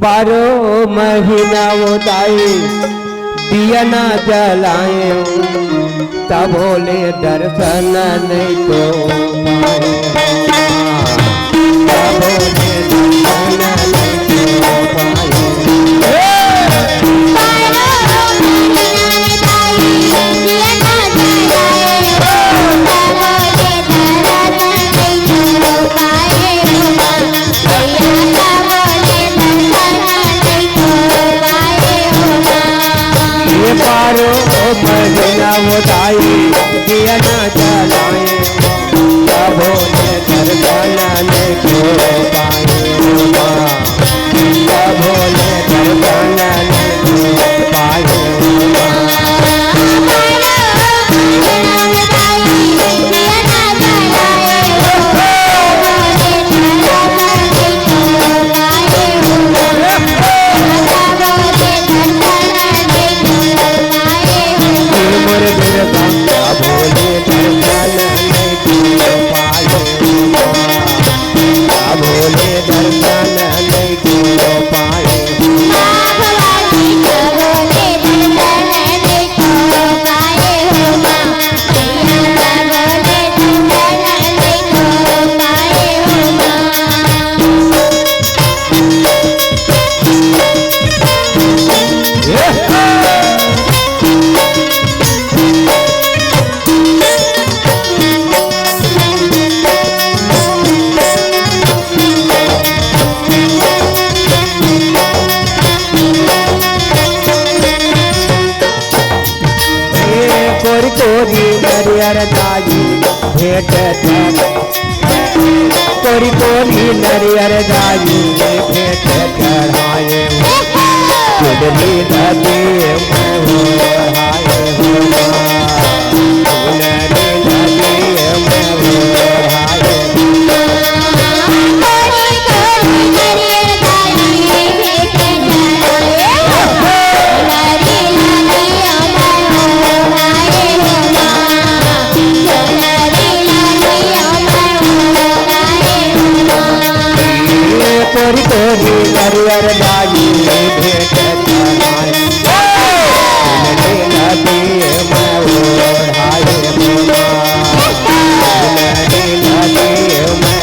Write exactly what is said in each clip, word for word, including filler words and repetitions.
बारो महीना वो दाई दिया ना जलाए, तभो ले दर्शन नहीं तो पाए। तभो ले दर्शन नहीं तो पाए। ये बारो महीना वो दाई दिया ना जलाए, तभो ले दर्शन नहीं तो पाए। तभो ले दर्शन नहीं तो पाए। कोरी कोरी नरियर दाई भेंट चढ़, कोरी कोरी नरियर दाई भेंट चढ़ाए। चुनरी नदी में ओढ़ाए हो माँ, चुनरी नदी में ओढ़ाए। तोरी तोरी नरियर दाई भेंट चढ़ाए। नदी में ओढ़ाए हो माँ, नदी में ओढ़ाए।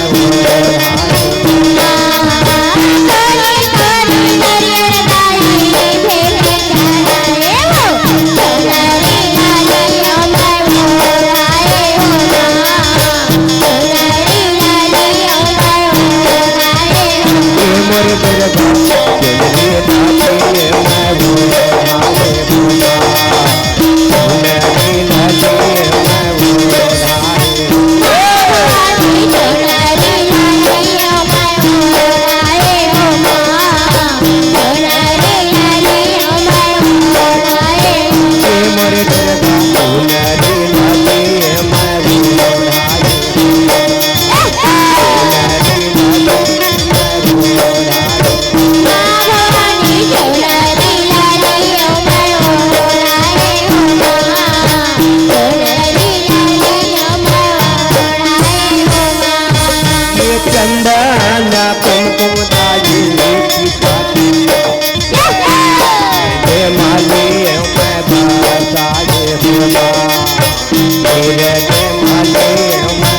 चंदन कुमकुम दाई की पाती, हे माली मैं बसाए हो माँ, हे माली मैं बसाए हो माँ।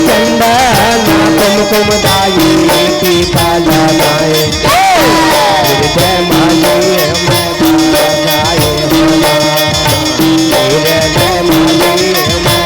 चंदन कुमकुम दाई टीका लगाए, हृदय माली मैं बसाए हो माँ, हृदय माली मैं बसाए हो माँ।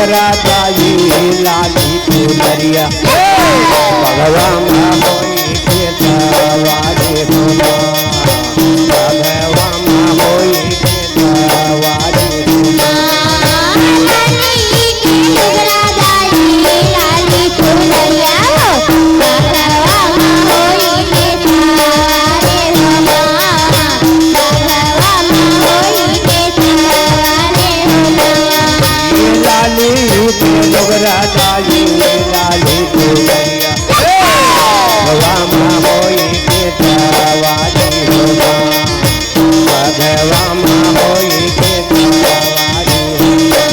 राजा जी लाली चुनरिया, भगवा मा होई के सवारी हो मा, भगवा मा होई के सवारी हो मा। लाली के डोगरा डाली, लाली चुनरिया। हे! राम होई के सवारी हो मा, राम होई के सवारी हो मा।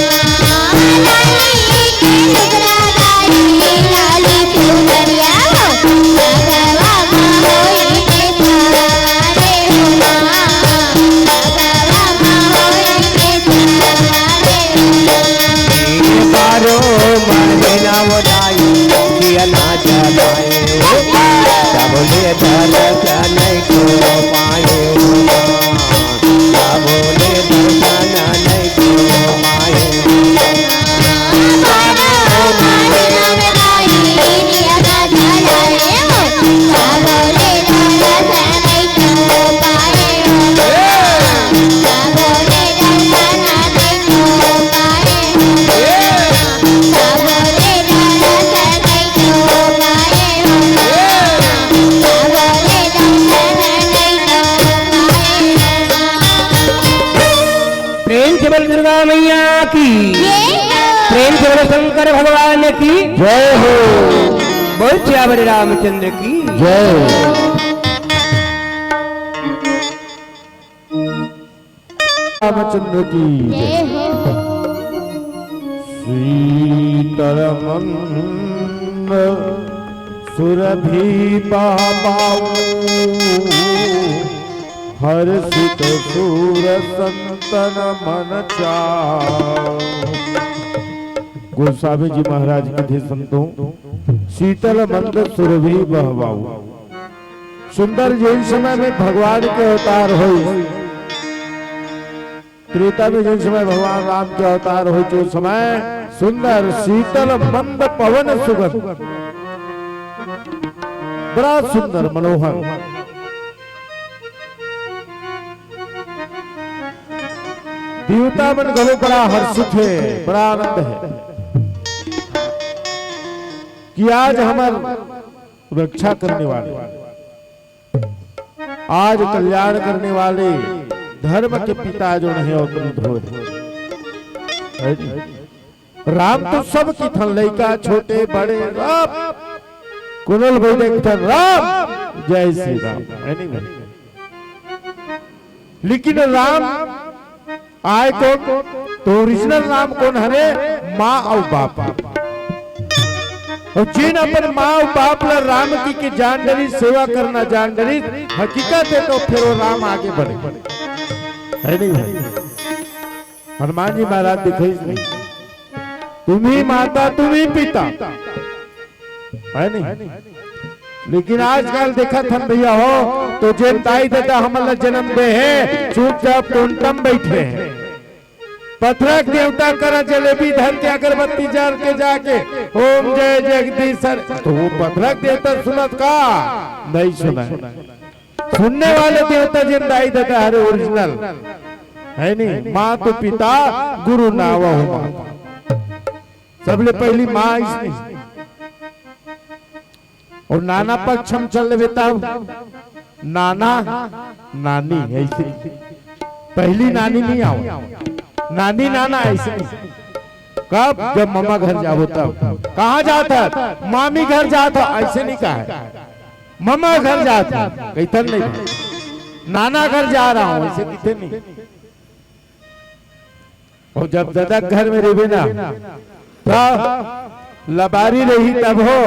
बारो महीना वो दाई, दिया ना जलाए हो, तब ले दर्शन नहीं को पाए हो, तब ले दर्शन नहीं को पाए हो। प्रेम से बोल दुर्गा मैया की। जय हो। प्रेम से बोल शंकर भगवान की। जय हो। बोल सियावर रामचंद्र की। जय हो। रामचंद्र की जय। जय हो। शीतल मंद सुरभि बह पाऊ, हर्षित सूर संतन मन चाऊ। गोस्वामी जी महाराज कथे संतों, शीतल मंद सुरभि बह पाऊ। सुंदर जेन समय में भगवान के अवतार होइस, त्रेता में जेन समय भगवान राम के अवतार होइस, ओ समय सुंदर शीतल मंद पवन सुगंध, बड़ा सुंदर मनोहर। देवता मन घलो बड़ा हर्षित हे, बड़ा आनंद हे कि आज हमर रक्षा करने वाले, आज कल्याण करने वाले धर्म के पिता जो हे अवतरित होय हे। राम तो सब किथन, लइका, छोटे, बड़े, सब। कोनो ल भी देखथन, राम, जय श्री राम, हे नहीं भाई? लेकिन राम आय कोन? तो ओरिजिनल राम कोन हरे? माँ अउ बाप। अउ जेन अपन माँ अउ बाप ला राम कहिके जान डरिस, सेवा करना जान डरिस, हकीकत हे तो फेर वो राम आगे बढ़े। हे नहीं भाई? हनुमान जी महाराज दिखाइस नहीं, तुम ही माता, तुम ही पिता, हे नहीं? लेकिन आजकल देखत हन भैया हो, तो जेन दाई ददा हमन ला जन्म दे हे, चुपचाप टोंटा म बइठे हे। पथरा के देवता करा जलेबी धर के, अगरबत्ती जर के जाके, ओम जय जगदीश हरे, तो वो पथरा के देवता सुनत का? नहीं सुनय। सुनने वाले देवता जेन दाई ददा हरे ओरिजिनल, हे नहीं? मातु पिता गुरु नावहु माता। सबले पहिली माँ अइसने। अउ नाना पक्ष म चल लेबे तब नाना, नानी, अइसे। पहिली नानी नहीं आवे, नानी, नाना, अइसे नहीं। कब? जब ममा घर जाबो तब। कहाँ जात हस? मामी घर जात हँव, अइसे नहीं कहे। ममा घर जात हँव, कहिथन नहीं। नाना घर जा रहा हूँ, अइसे कहिथन नहीं। अउ जब ददा के घर में रहिबे ना, त लबारी रही तब हो,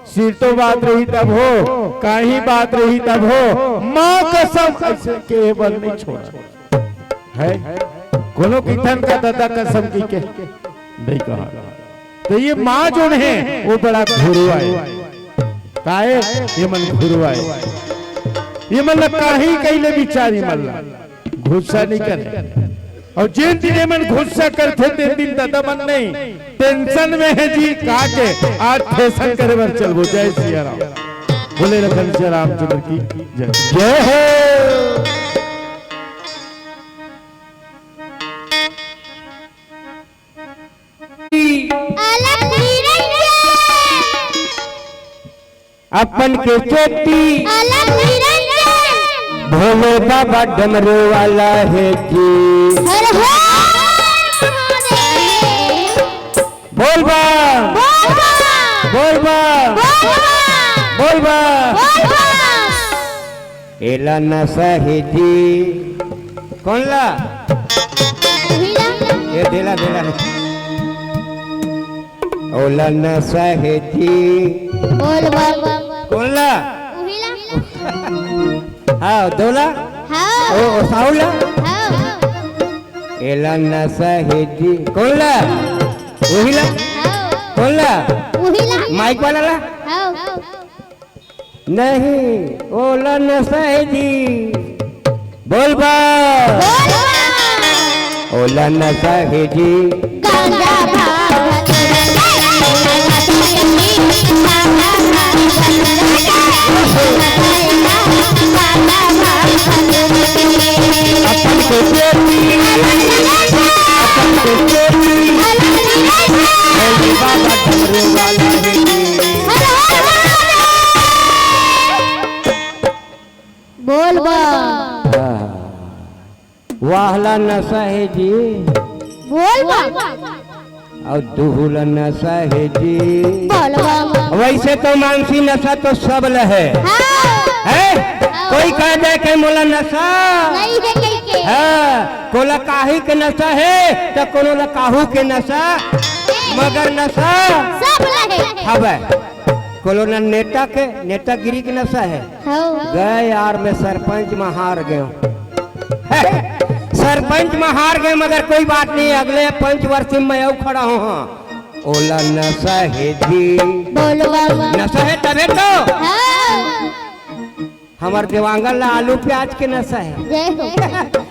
सिरतो बात रही तब हो, काहीं बात रही तब हो, माँ कसम अइसे केहे बर नहीं छोड़ा। हे? कोनो कहिथन का ददा कसम कहिके? नहीं कहा। तो ये माँ जोन हे, वो बड़ा घुरवा हे। काहे? ये मन घुरवा हे। ये मन ला काहीं कहि ले बिचारी मन ला। गुस्सा नहीं करे। अउ जेन दिन एमन गुस्सा करथे, तेन दिन ददा मन नहीं टेंशन में हे जी, का के आज फैशन करे बर चलबो। जय सिया राम, बोले लखन सिया रामचंद्र की जय। जय हो। अलख निरंजन। अपन के चोटी अलख निरंजन। भोले बाबा डमरू वाला हे जी। हर हर महादेव। बोल बम। बोल बम। बोल बम। बोल बम। बोल बम। बोल बम। एला नशा हे जी। कोन ला? उही ला। ए, देला, देला। ओला नशा हे जी। बोल बम। कोन ला? उही ला। हाँ, दोला? हाँ। ओ, ओ, साहू ला? हाँ। एला नशा हे जी। कोन ला? उही ला? हाँ। कोन ला? उही ला। माइक वाला ला? हाँ। नहीं, ओला नशा हे जी। बोल बा। बोल बा। ओला नशा हे जी। गांजा भांग। अपन के चोटी, अपन के चोटी, भोले बाबा डमरू वाला हे जी। बोल बा। वाहला नशा हे जी। बोल बा। अउ दुहला नशा हे जी। बोल बा। वैसे तो मानसी नशा तो सब ल हे। हाँ। हे? हाँ। कोई कह दे के मोला नशा। नहीं हे कहि के। हाँ, कोला काही के नशा हे, त कोनो ला काहू के नशा, मगर नशा सब ल हे। हवे। कोनो ला नेता के, नेतागिरी के नशा हे। हाँ। गए यार, मैं सरपंच में हार गयो। सरपंच में हार गए, मगर कोई बात नहीं, अगले पंचवर्षी में अउ खड़ा हों। हाँ, ओला नशा हे जी। बोल बा। नशा हे तभे तो। हाँ। हमर देवांगन ला आलू प्याज के नशा हे। जय हो।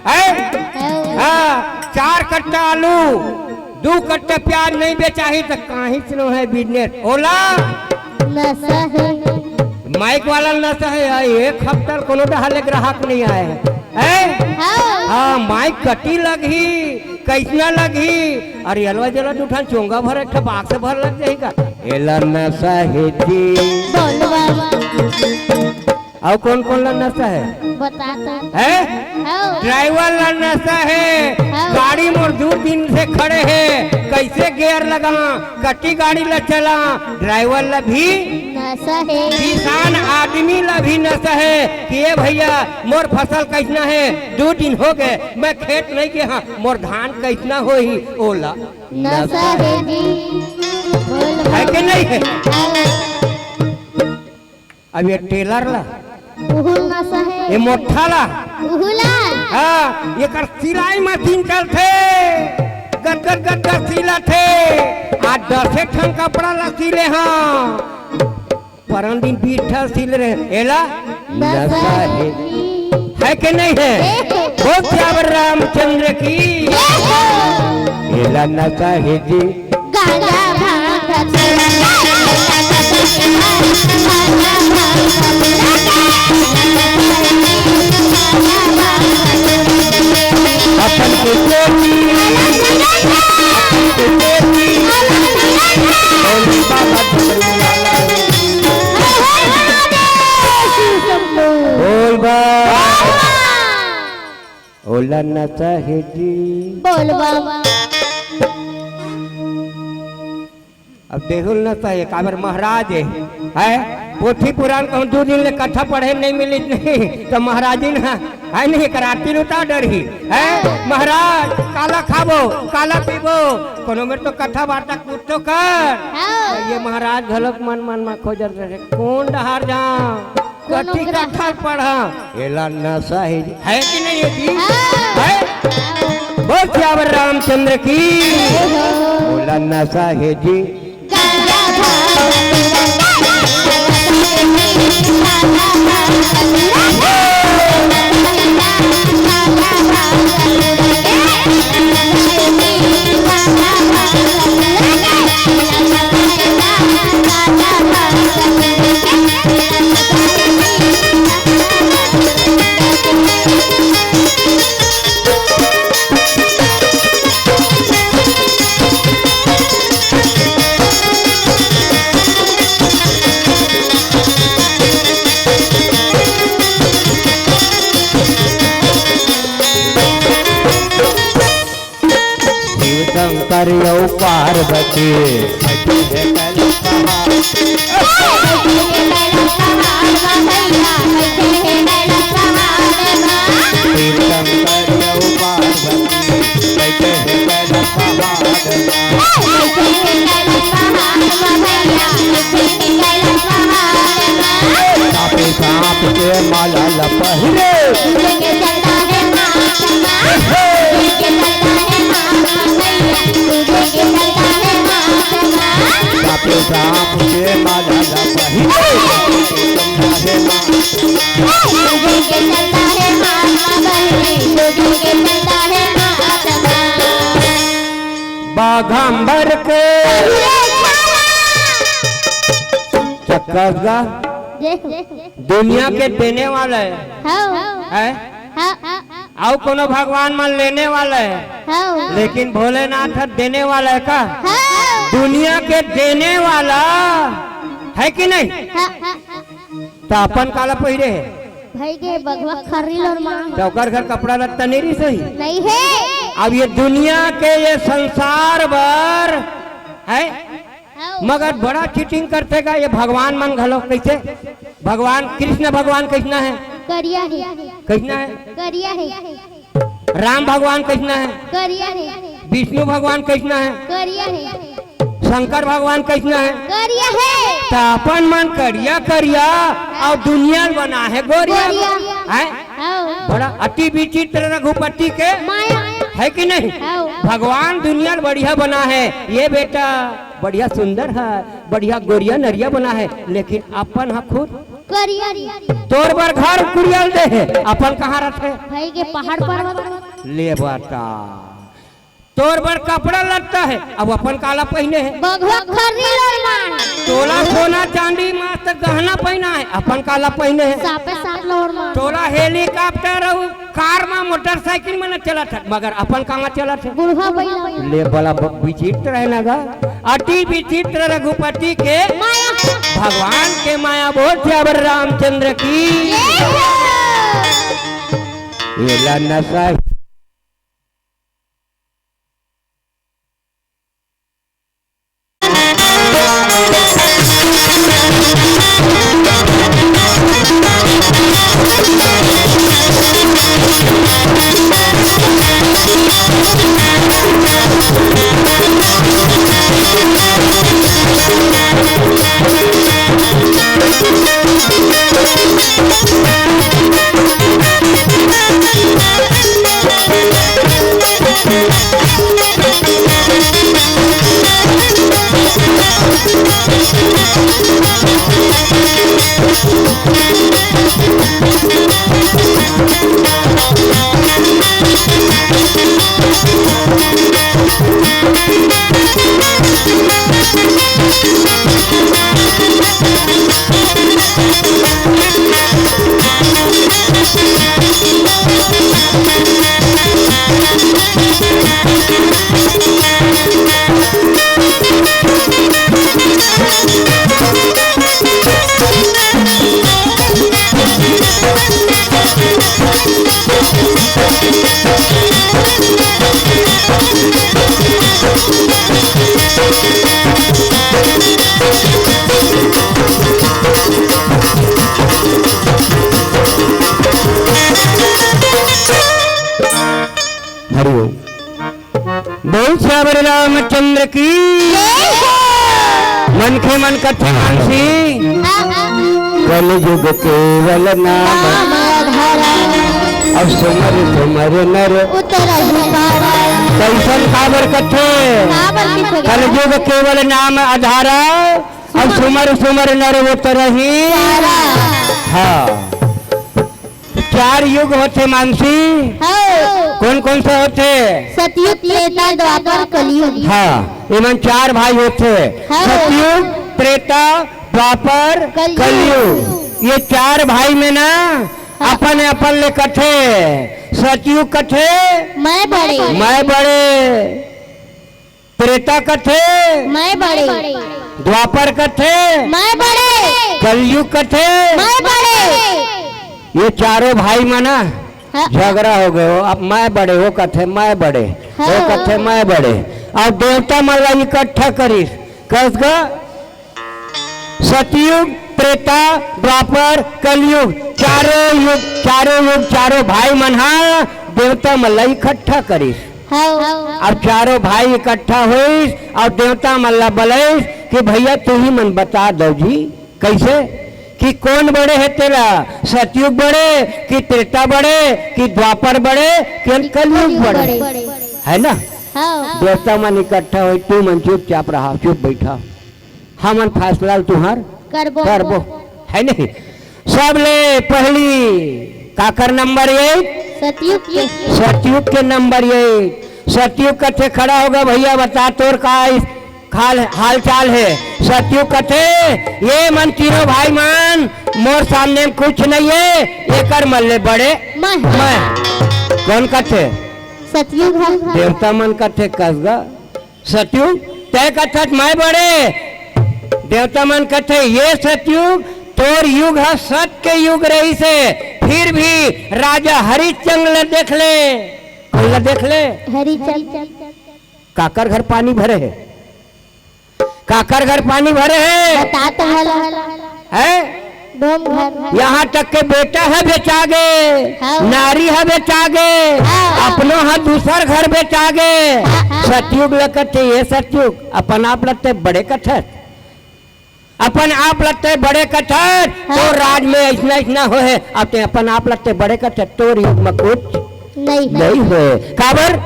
हे? हाँ। हाँ, चार कट्टा आलू, दू कट्टा प्याज नहीं बेचाही त काहीच नो हे business। ओला नशा हे। माइक वाला नशा हे, आ, एक हफ्ता कोनो डहा ले ग्राहक नहीं आए हे। हे? हाँ। हाँ, माइक कति लगही, कइसना लगही? अरे अलवा जला दू ठन चोंगा भर, एक ठा box भर लग जाही का? एला नशा हे जी। बोल बा। अउ कोन कोन ला नशा हे? बता तो। हे? हाँ। Driver ला नशा हे, हाँ। गाड़ी मोर दू दिन से खड़े हे, कइसे gear लगां, कति गाड़ी ला चलां, driver ला भी नशा हे। किसान आदमी ला भी नशा हे कि ए भैया, मोर फसल कइसना हे, दू दिन हो गए, मैं खेत नहीं गे हंव, मोर धान कइसना होही, ओला नशा हे जी। बोल बा। हे कि नहीं हे? हाँ। अब ये टेलर ला, उहू नशा हे। ये मोठा ला, उहू ला। हाँ, एकर सिलाई मशीन चलथे, गदगद गदगद सिलथे। आज दसे ठन कपड़ा ला सिले हंव, परन दिन बीस ठन सिले रहेंव। एला नशा हे। हे कि नहीं हे? बोल सियावर रामचंद्र की। एला नशा हे जी। गांजा भांग धतूरा। अपन के चोटी, अपन के चोटी, भोले बाबा डमरू वाला। बोल बा। ओला नशा हे जी। बोल बा। अब देहू ल नशा हे, काबर महाराज हे, हे? पोथी पुराण कहूँ दू दिन ले कथा पढ़े नहीं मिली नहीं, त महाराजिन ह, हे नहीं, एकर आरती ल उतार डरही, हे? महाराज, काला खाबो, काला पीबो, कोनो मेर तो कथा वार्ता कुछ तो कर। हाँ। ये महाराज घलोक मन मन म खोजत रहे, कोन डहार जांव? कोनो कति ग्रह कथा पढ़ंव, एला नशा हे जी। हे कि नहीं हे जी? हाँ। हे? बोल सियावर रामचंद्र की। जय हो। ओला नशा हे जी। अउ पार्वती। शिव शंकर अउ पार्वती, बैठे हे कैलाश पहाड़ मा। सापे सांप के माला ल पहिरे। सापे सांप के माला ल पहिरे। बाघंबर के चक्कर का दुनिया के देने वाला है, हाँ। है? हाँ। अउ कोनो भगवान मन लेने वाला है, हाँ। लेकिन भोलेनाथ ह देने वाला है का? हाँ। दुनिया के देने वाला है कि नहीं? हाँ, हाँ, हाँ। त अपन काला पहिरे हे? भई गे बघवा खर्री लोर माँ। त ओकर घर कपड़ा लत्ता नहीं रही सही? नहीं है। अब ये दुनिया के, ये संसार भर है, हाँ। मगर बड़ा चीटिंग करथे गा ये भगवान मन घलो। कइसे? भगवान कृष्ण भगवान कइसना है? करिया है। कइसना है? करिया है। राम भगवान कइसना है? करिया है। विष्णु भगवान कइसना है? करिया है। शंकर भगवान कइसना है? करिया है। त अपन मन करिया करिया अउ दुनिया ल बना है गोरिया। गोरिया। हैं? हाँ। बड़ा अति विचित्र रघुपति के माया। है कि नहीं? हाँ। भगवान दुनिया ल बढ़िया बना है, ये बेटा बढ़िया सुंदर है, बढ़िया गोरिया नरिया बना है, लेकिन अपन ह खुद करिया। तोर बर घर कुरिया ल दे हे, अपन कहाँ रथे? भई गे पहाड़ पर्वत। ले बता, तोर बर कपड़ा लत्ता हे, अब अपन काला पहिने हे? बघवा खर्री लोर माँ। तोला सोना चांदी मस्त गहना पहिना हे, अपन काला पहिने हे? सापे सांप लोर माँ। तोला हेलीकॉप्टर अउ कार म मोटरसाइकिल म न चलत हे, मगर अपन कहाँ चलत हे? बुढ़वा बइला। ले बड़ा ब-, विचित्र है ना गा, अति विचित्र रघुपति के माया। भगवान के माया। बोल सियावर रामचंद्र की। जय हो। एला नशा हरि ओम। बोल सियावर रामचंद्र की। जय हो। मनखे मन कथे मानसी, हाँ, हाँ। कलयुग केवल नाम, नाम आधारा। अब सुमर सुमर नर उतरहि पारा। कइसन काबर कथे? काबर कथे? कलयुग केवल नाम आधारा, अब सुमर सुमर नर उतरहि। पारा। हाँ। चार युग होथे मानसी। हाँ। कोन कोन सा होथे? सतयुग, त्रेता, द्वापर, कलयुग। हाँ, एमन चार भाई होथे। हाँ। सतयुग, त्रेता, द्वापर, कलयुग। कलयुग। ये चार भाई में ना हाँ। अपन अपन ले कथे। सतयुग कथे मैं बड़े। मैं बड़े। त्रेता कथे मैं बड़े। द्वापर कथे मैं बड़े। कलयुग कथे मैं बड़े। ये चारों भाई मन ना हाँ। झगड़ा हो गयो। अब मैं बड़े, वो कथे मैं बड़े, हाँ। वो कथे मैं बड़े। अउ देवता मन ला इकट्ठा करिस। कस गा? सतयुग, त्रेता, द्वापर, कलयुग, चारों युग, चारों युग, चारों भाई मन हा देवता मन ला इकट्ठा करिस। हव। अब चारों भाई इकट्ठा होइस अउ देवता मन ला बलइस कि भैया, तुही मन बता दव जी, कइसे कि कोन बड़े हे तेला, सतयुग बड़े कि त्रेता बड़े कि द्वापर बड़े कि कलयुग बड़े, है ना? हव। देवता मन इकट्ठा होइस, तुमन चुपचाप रहा, चुप बइठा, हमन फैसला तुंहर करबो। करबो, है नहीं? सबले पहली काकर नंबर ये? सतयुग के। सतयुग के नंबर ये। सतयुग कथे, खड़ा होगा भैया, बता तोर का इस हाल, हाल चाल हे। सतयुग कथे, ये मन तीनों भाई मन, मोर सामने में कुछ नहीं हे, एकर मन ले बड़े मैं। मैं। कोन कथे? सतयुग ह। देवता मन कथे, कस गा? सतयुग, तैं कथस मैं बड़े। देवता मन कथे, ये सतयुग, तोर युग ह सत के युग रहिस हे, फिर भी राजा हरिश्चंद्र ल देख ले। कोन ल देख ले? हरिश्चंद्र। काकर घर पानी भरे हे? काकर घर पानी भरे हे? बता तो हला। हैं? डोम घर। यहाँ तक के बेटा ह बेचा गे, हाँ। नारी ह बेचा गे, हाँ। अपनो ह दूसर घर बेचा गे। हाँ, हाँ। सतयुग ल कथे, ये सतयुग, अपन आप ल तैं बड़े कथस, अपन आप ल तैं बड़े कथस, हाँ। तोर राज में अइसना अइसना होय हे, अब तैं अपन आप ल तैं बड़े कथस, तोर युग में कुछ नहीं। नहीं होय। काबर?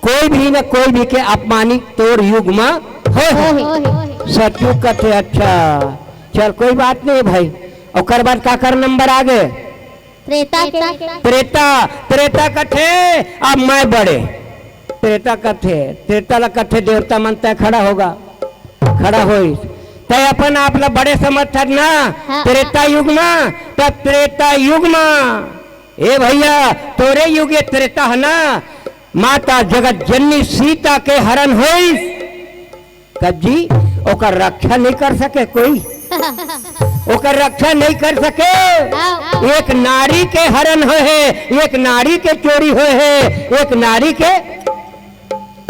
कोई भी न कोई भी के अपमानित तोर युग म होय हे। होय हे। सतयुग कथे, अच्छा, चल कोई बात नहीं भाई। ओकर बाद काकर नंबर आ गे? त्रेता के। त्रेता, त्रेता कथे, अब मैं बड़े। त्रेता कथे, त्रेता ल कथे, देवता मन तैं खड़ा होगा, खड़ा होइस। तैं अपन आप ल बड़े समझथस ना, हाँ। त्रेता युग म, त त्रेता युग म, ए भैया, तोरे युग ये त्रेता ह ना, माता जगत जननी सीता के हरण होइस। कब जी, ओकर रक्षा नहीं कर सके कोई, ओकर रक्षा नहीं कर सके। हाँ। एक नारी के हरण होय हे, एक नारी के चोरी होय हे, एक नारी के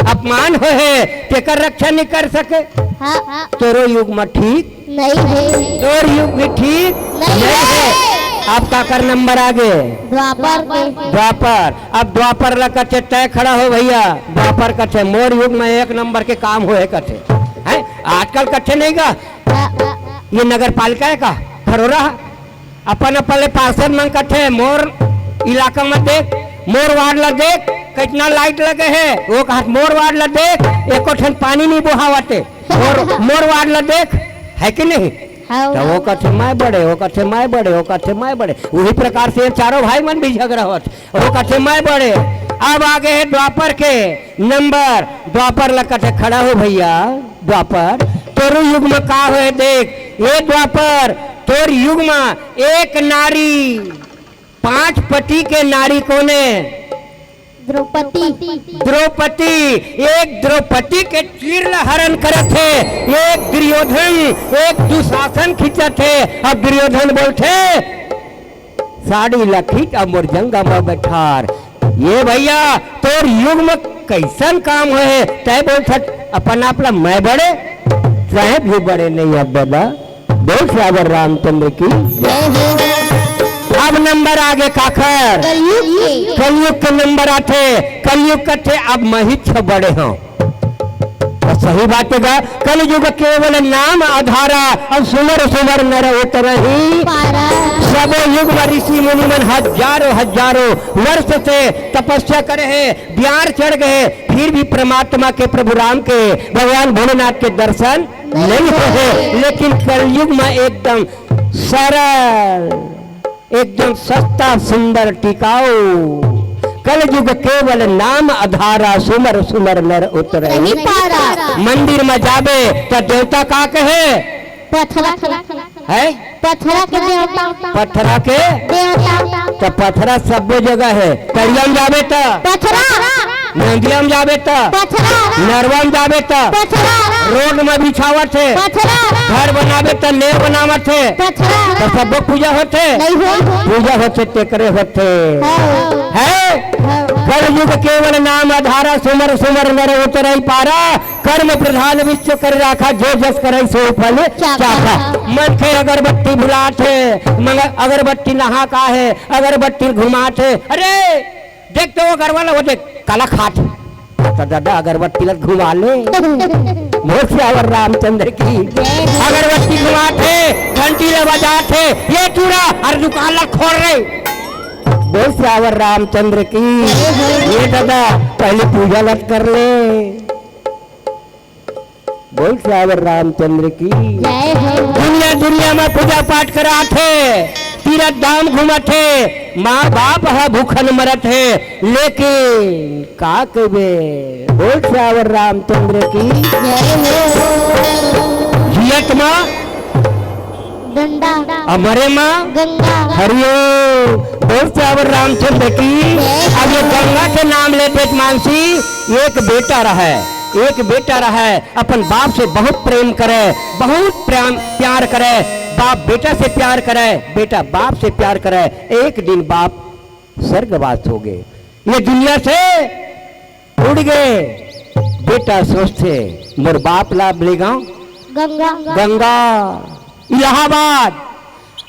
अपमान होय हे, तेकर रक्षा नहीं कर सके। हाँ। तोरो युग म ठीक नहीं हे। तोर युग भी ठीक नहीं नहीं हे। हे। अब काकर नंबर आ गे? द्वापर के। द्वापर। अब द्वापर ल कथे, तैं खड़ा हो भैया। द्वापर कथे, मोर युग म एक नंबर के काम होय हे कथे। हैं? आजकल कथे नहीं गा? ये नगर पालिका हे का? खरोरा? अपन अपन ले पार्षद मन कथे, मोर इलाका म देख, मोर वार्ड ल देख, कितना लाइट लगे हे। वो कहत, मोर वार्ड ल देख, एको ठन पानी नहीं बोहावत हे। मोर, मोर वार्ड ल देख, है कि नहीं? हाँ। त वो कथे, मैं बड़े, वो कथे, मैं बड़े, वो कथे, मैं बड़े। उही प्रकार से ये चारों भाई मन भी झगड़ा होत। वो कथे, मैं बड़े। अब आ गे हे द्वापर के नंबर। द्वापर ल कथे, खड़ा हो भैया, द्वापर, तोरो युग म का होय देख। ए द्वापर, तोर युग म एक नारी, पांच पति के नारी कोन हे? द्रौपदी। द्रौपदी। एक द्रौपदी के चीर ल हरण करत हे, एक दुर्योधन, एक दुशासन खींचत हे। अब दुर्योधन बोलथे, साड़ी ल खींच अउ मोर जंघा म बइठार। ये भैया, तोर युग म कइसन काम होय हे? तैं बोलथस अपन आप ल मैं बड़े, तैं भी बड़े नहीं अब बाबा। बोल सियावर रामचंद्र की। जय हो। अब नंबर आ गे काकर? कलयुग के। कलयुग के नंबर आथे। कलयुग कथे, अब मैं ही छ बड़े हंव। त सही बात हे गा, कलयुग केवल नाम अधारा, अउ सुमर सुमर नर उतरही पारा। सबो युग म ऋषि मुनि मन हजारों हजारों वर्ष से तपस्या करे हे, ब्यार चढ़ गे हे, फिर भी परमात्मा के, प्रभु राम के, भगवान भोलेनाथ के दर्शन नहीं होय हे। लेकिन कलयुग म एकदम सरल, एकदम सस्ता, सुंदर, टिकाऊ। कलयुग केवल नाम अधारा, सुमर सुमर नर उतरही पारा। मंदिर म जाबे त देवता का कहे? पथरा के। हैं? पथरा के देवता। पथरा के? देवता। त पथरा सब्बो जगह हे। तरिया म जाबे त? पथरा। नदिया म जाबे त? पथरा। नरवा म जाबे त? पथरा। रोड म बिछावत हे। पथरा। घर बनाबे त नेव बनावत हे। पथरा। त सब्बो पूजा होथे? नहीं हो। पूजा होथे, तेकरे होथे। हाँ। हे? हाँ। कलयुग केवल नाम आधारा, सुमर सुमर नर उतरई पारा। कर्म प्रधान विश्व कर राखा, जो जस करई सो फल चाखा। चाखा। मनखे अगरबत्ती भुलात हे, मगर अगरबत्ती नहा का हे, अगरबत्ती घुमात हे। अरे देख तो वो अगरवाला, वो देख काला खात हे। त दादा अगरबत्ती ला घुमा ले। बोल सियावर रामचंद्र की। अगरबत्ती घुमात हे, घंटी ला बजात हे, ये टूरा अउ दुकान ला खोल रे। बोल सियावर रामचंद्र की। ये दादा पहले पूजा ला कर ले। बोल सियावर रामचंद्र की। जय हो। दुनिया दुनिया में पूजा पाठ करात हे, तीरथ धाम घूमत हे, माँ बाप ह भूखन मरत हे, लेकिन का कहिबे? बोल सियावर रामचंद्र की। जय हो। जियत माँ डंडा। अउ मरे माँ गंगा। हरिओम। बोल सियावर रामचंद्र की। जय। अब ये गंगा के नाम लेते मानसी, एक बेटा रहे, एक बेटा रहे, अपन बाप से बहुत प्रेम करे, बहुत प्रेम प्यार करे, बाप बेटा से प्यार करे, बेटा बाप से प्यार करे। एक दिन बाप स्वर्गवास हो गए, ये दुनिया से उड़ गए। बेटा सोचथे, मोर बाप ला लेगांव गंगा। गंगा, इलाहाबाद।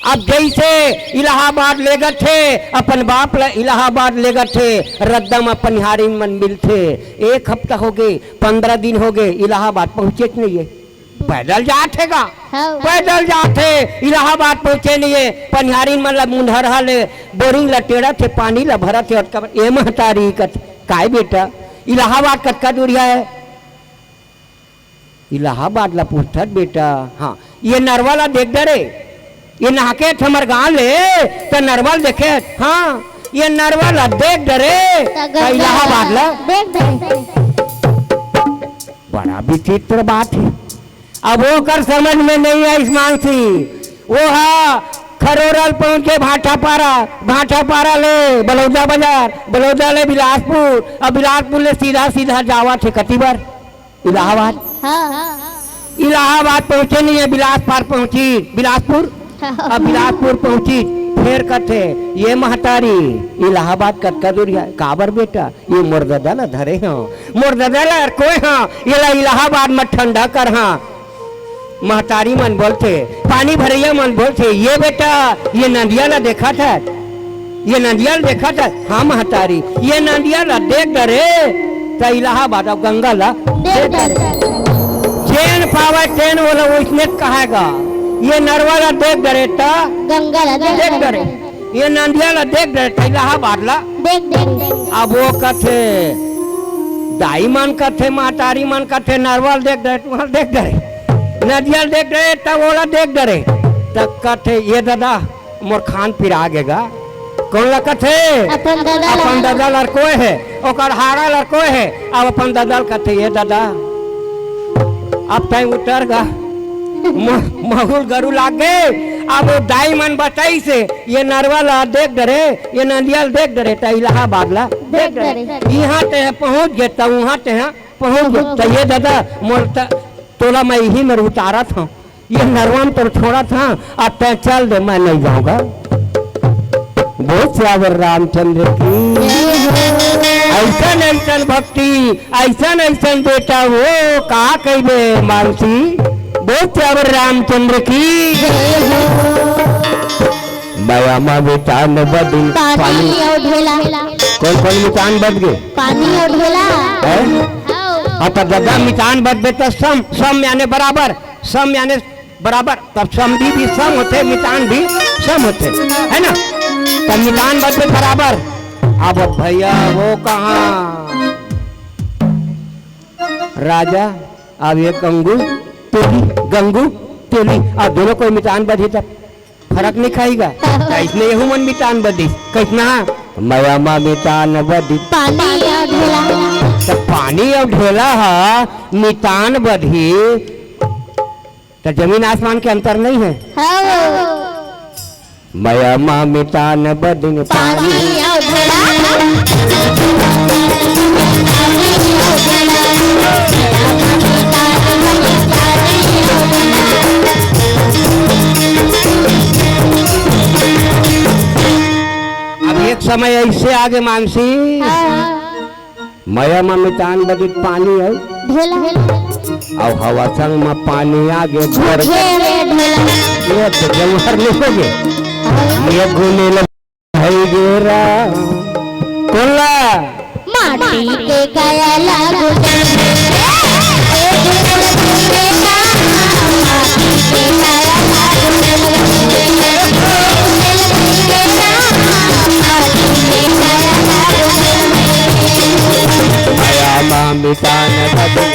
अब जैसे इलाहाबाद लेगत हे, अपन बाप ला इलाहाबाद लेगत हे, रद्दा म पनिहारी मन मिलथे। एक हफ्ता हो गए, पंद्रह दिन हो गए, इलाहाबाद पहुंचे नहीं है। पैदल जात हे गा, हाँ। पैदल जात हे, इलाहाबाद पहुंचे नहीं है। पनिहारी मन ला मुंधरहा ले बोरिंग ला टेढ़त हे, पानी ला भरत हे, अउ कब-, ए महतारी कथे, "काय बेटा, इलाहाबाद कतका दूरिहा हे?" इलाहाबाद ला पूछत, "बेटा, हाँ, ये नरवा ला देख डरे, ये नहाके हमर गांव ले, त नरवा ला देखे, हाँ, ये नरवा ला देख डरे, त त गंगा इलाहाबाद ला देख डरे।" बड़ा विचित्र बात हे। अब ओकर समझ में नहीं आइस मानसी, वो हा खरोरा ल पहुंच के भाटापारा, भाटापारा ले बलौदा बाजार, बलौदा ले बिलासपुर, अउ बिलासपुर ले सीधा सीधा जावत हे कति बर? इलाहाबाद। हाँ। इलाहाबाद पहुंचे नहीं हे, बिलासपुर पहुंची, बिलासपुर, अउ बिलासपुर पहुंची, फेर कथे, "ये महतारी, इलाहाबाद कतका दूरिहा हे?" "काबर बेटा?" "ये मोर ददा ला धरे हंव, मोर ददा ला अरकोय हंव, एला इलाहाबाद म ठंडा करहूं।" महतारी मन बोलथे, पानी भरइया मन बोलथे, "ये बेटा, ये नदिया ला देखत हस, ये नदिया ला देखत हस?" "हाँ महतारी।" "ये नदिया ला देख डरे, त इलाहाबाद अउ गंगा ला देख डरे।" जेन पावय तेन ओला ओइसने कहे गा, "ये नरवा ला देख डरे, त गंगा ला देख डरे।" ये नंदिया ला देख डरे, त इलाहाबाद ला देख डरे। अब वो कथे, दाई मन कथे, महतारी मन कथे, "नरवा ला देख डरे, तुंहर देख डरे, नदिया ला देख डरे, त ओला देख डरे।" त कथे, "ये ददा, मोर खान पिरा गे गा।" कोन ला कथे? अपन ददा ला। अपन ददा ला अरकोय हे, ओकर हाड़ा ला अरकोय हे। अब अपन ददा ला कथे, "ये ददा, अब तैं उतर गा, म-, महुल गरु लाग गे।" अब वो दाई मन बताइस हे, "ये नरवा ला देख डरे, ये नंदिया ला देख डरे, त इलाहाबाद ला देख डरे। इहाँ तें पहुँच गे, त उहाँ तें पहुँच गे। त ये ददा, मोर त-, तोला मैं इही मेर उतारत हंव, ये नरवा म तोला छोड़त हंव, अब तैं चल दे, मैं नहीं जाऊंगा।" बोल सियावर रामचंद्र की। अइसन अइसन भक्ति, अइसन अइसन बेटा, वो का कहिबे मानसी। बोल सियावर रामचंद्र की। मया मा मितान बदिन पानी पानी। अउ ढेला। कोन कोन मितान बद गे? पानी अउ ढेला। हैं? अउ। हाँ, त ददा मितान बदबे त सम, सम याने बराबर, सम याने बराबर, तब समधी भी सम होथे, मितान भी सम होथे, है ना? तब मितान बदबे बराबर। अब भैया वो कहाँ राजा, अब ये गंगू तेली, गंगू तेली, अब दोनों कोई मितान बदही तब फरक नहीं खाई गा। त इसने यहू मन मितान बदिस। कइसना? मया मा मितान बदिस। पानी अउ ढेला। त पानी अउ ढेला ह मितान बदही। त जमीन आसमान के अंतर नहीं है। हाँ। मया मा मितान बदिन पानी। पानी अउ ढेला। अब ये समय ऐसे आगे मानसी, हाँ। मया म मितान बदित पानी है, ढेला। अउ हवा संग म पानी आगे घोर। घेरे ढेला। ये तो जमहर नहीं हो गए। ये गुने लग भई गेरा। कोला। माटी के काया लागू जल में। माया मामी तान बदन।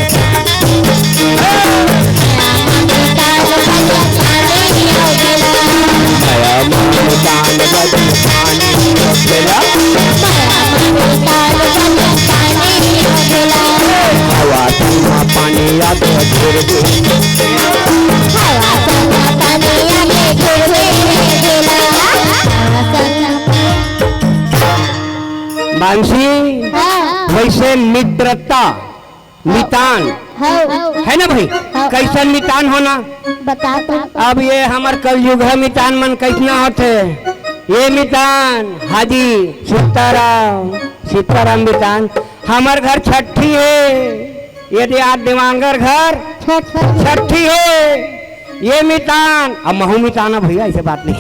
माया मामी तान बदन। पानी रोकेला। हवा संग पानी आगे घुर घुर। मानसी, हाँ। वैसे मित्रता मितान। हाँ। है ना भाई? हाँ। कैसन मितान होना? बता तो। अब ये हमर कलयुग है, मितान मन कैसना होथे? ये मितान, हाजी, सीताराम, सीताराम मितान, हमर घर छठी है, यदि आज देवांगर घर छठ-, छठी है, ये मितान, अब महू मितान है भैया, ऐसे बात नहीं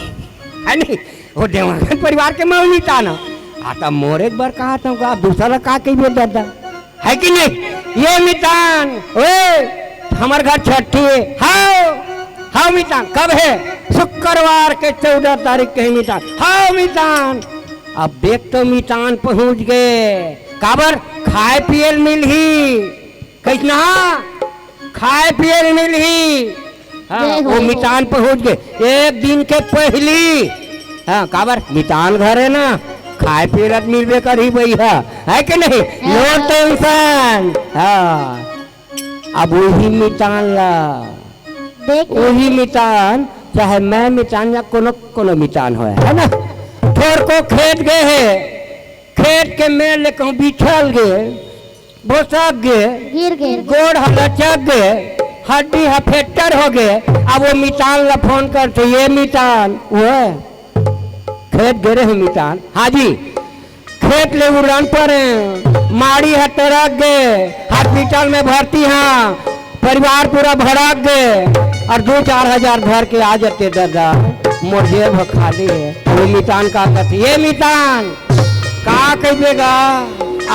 है, नहीं? वो देवांगन परिवार के महू मितान हो। आ, तब मोरे एक बार कहा था, आप दूसरा ला का कहिबे दादा? है कि नहीं? ये मितान, ओए, हमर घर छठी है। हाव, हाव मितान, कब है? शुक्रवार के चौदह तारीख के है मितान। हाव मितान, अब देख तो मितान पहुंच गए। काबर? खाए पिए ल मिलही। कइसना? खाए पिए ल मिलही। हाँ, जय हो। वो मितान पहुंच गए एक दिन के पहली। हाँ, काबर? मितान घर है ना, खाए पिए ल मिलबे करही भैया, है कि नहीं? हाँ। No tension। हाँ, अब वही मितान ला, देख। वही मितान, चाहे मैं मितान या कोनो, कोनो मितान होय, है ना, थोरको खेत गए है, खेत के मेड़ ले कहूँ बिछल गए, भोसक गे, गिर गे। गोड़ ह लचक गे, हड्डी ह फ्रैक्चर हो गे। अब वो मितान ला फोन करथे, ये मितान, वो खेत गे रहे मितान, हाँ जी, खेत ले उलट परे, माड़ी ह तरक गे, हॉस्पिटल में भर्ती हा, परिवार पूरा भड़क गे, अउ दू चार हजार धर के आ जाते दादा, मोर जेब ह खाली है। वो मितान का कथे, ये मितान, का कहिबे गा,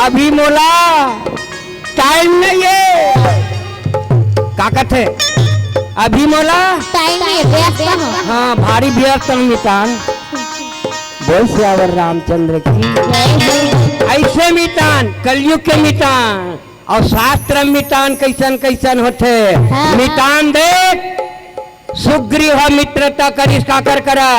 अभी मोला टाइम नहीं है। का कथे? अभी मोला टाइम नहीं है, व्यस्त हूँ। हाँ, भारी व्यस्त हूँ मितान। बोल सियावर रामचंद्र की। जय हो। ऐसे मितान, कलयुग के मितान, अउ शास्त्र मितान कैसन कैसन होथे। हाँ, हाँ। मितान देख, सुग्रीव ह मित्रता करिस काकर करा?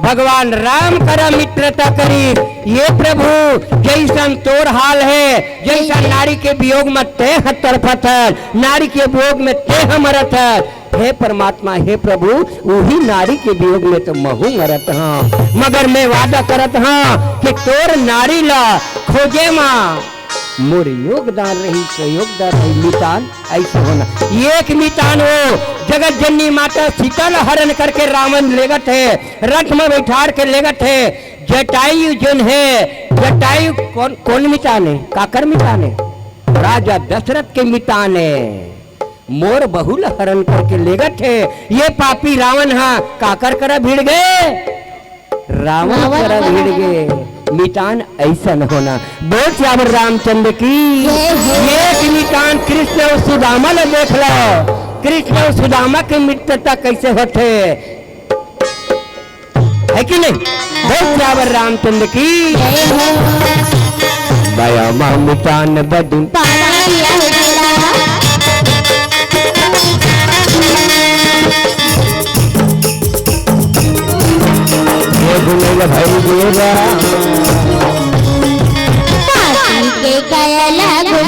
भगवान राम करा मित्रता करिस। ये प्रभु, जैसन तोर हाल है, जैसन नारी के वियोग म तें ह तड़फत हस, नारी के वियोग म तें ह मरत हस। हे परमात्मा, हे प्रभु, उही नारी के वियोग म तो महू मरत हंव, मगर मैं वादा करत हंव कि तोर नारी ला खोजे म मोर योगदान रही, सहयोगदान रही, मितान ऐसे होना। एक मितान वो जगत जननी माता सीता ला हरण करके रावण लेगत है, रथ में बैठार के लेगत है। जटायु जोन है, जटायु कौन, कौन मितान है? काकर मितान है? राजा दशरथ के मितान है। मोर बहू ला हरण करके लेगत है ये पापी रावण हा, काकर करा भिड़ गए? रावण करा भिड़ गे। मितान ऐसन होना। बोल सियावर रामचंद्र की। जय हो। एक मितान कृष्ण अउ सुदामा ला देख लो, कृष्ण अउ सुदामा के मित्रता कैसे होथे, है कि नहीं? बोल सियावर रामचंद्र की। जय हो। बया मा मितान बदन। ये गुनेल भई गेरा। पापी के काया लागू।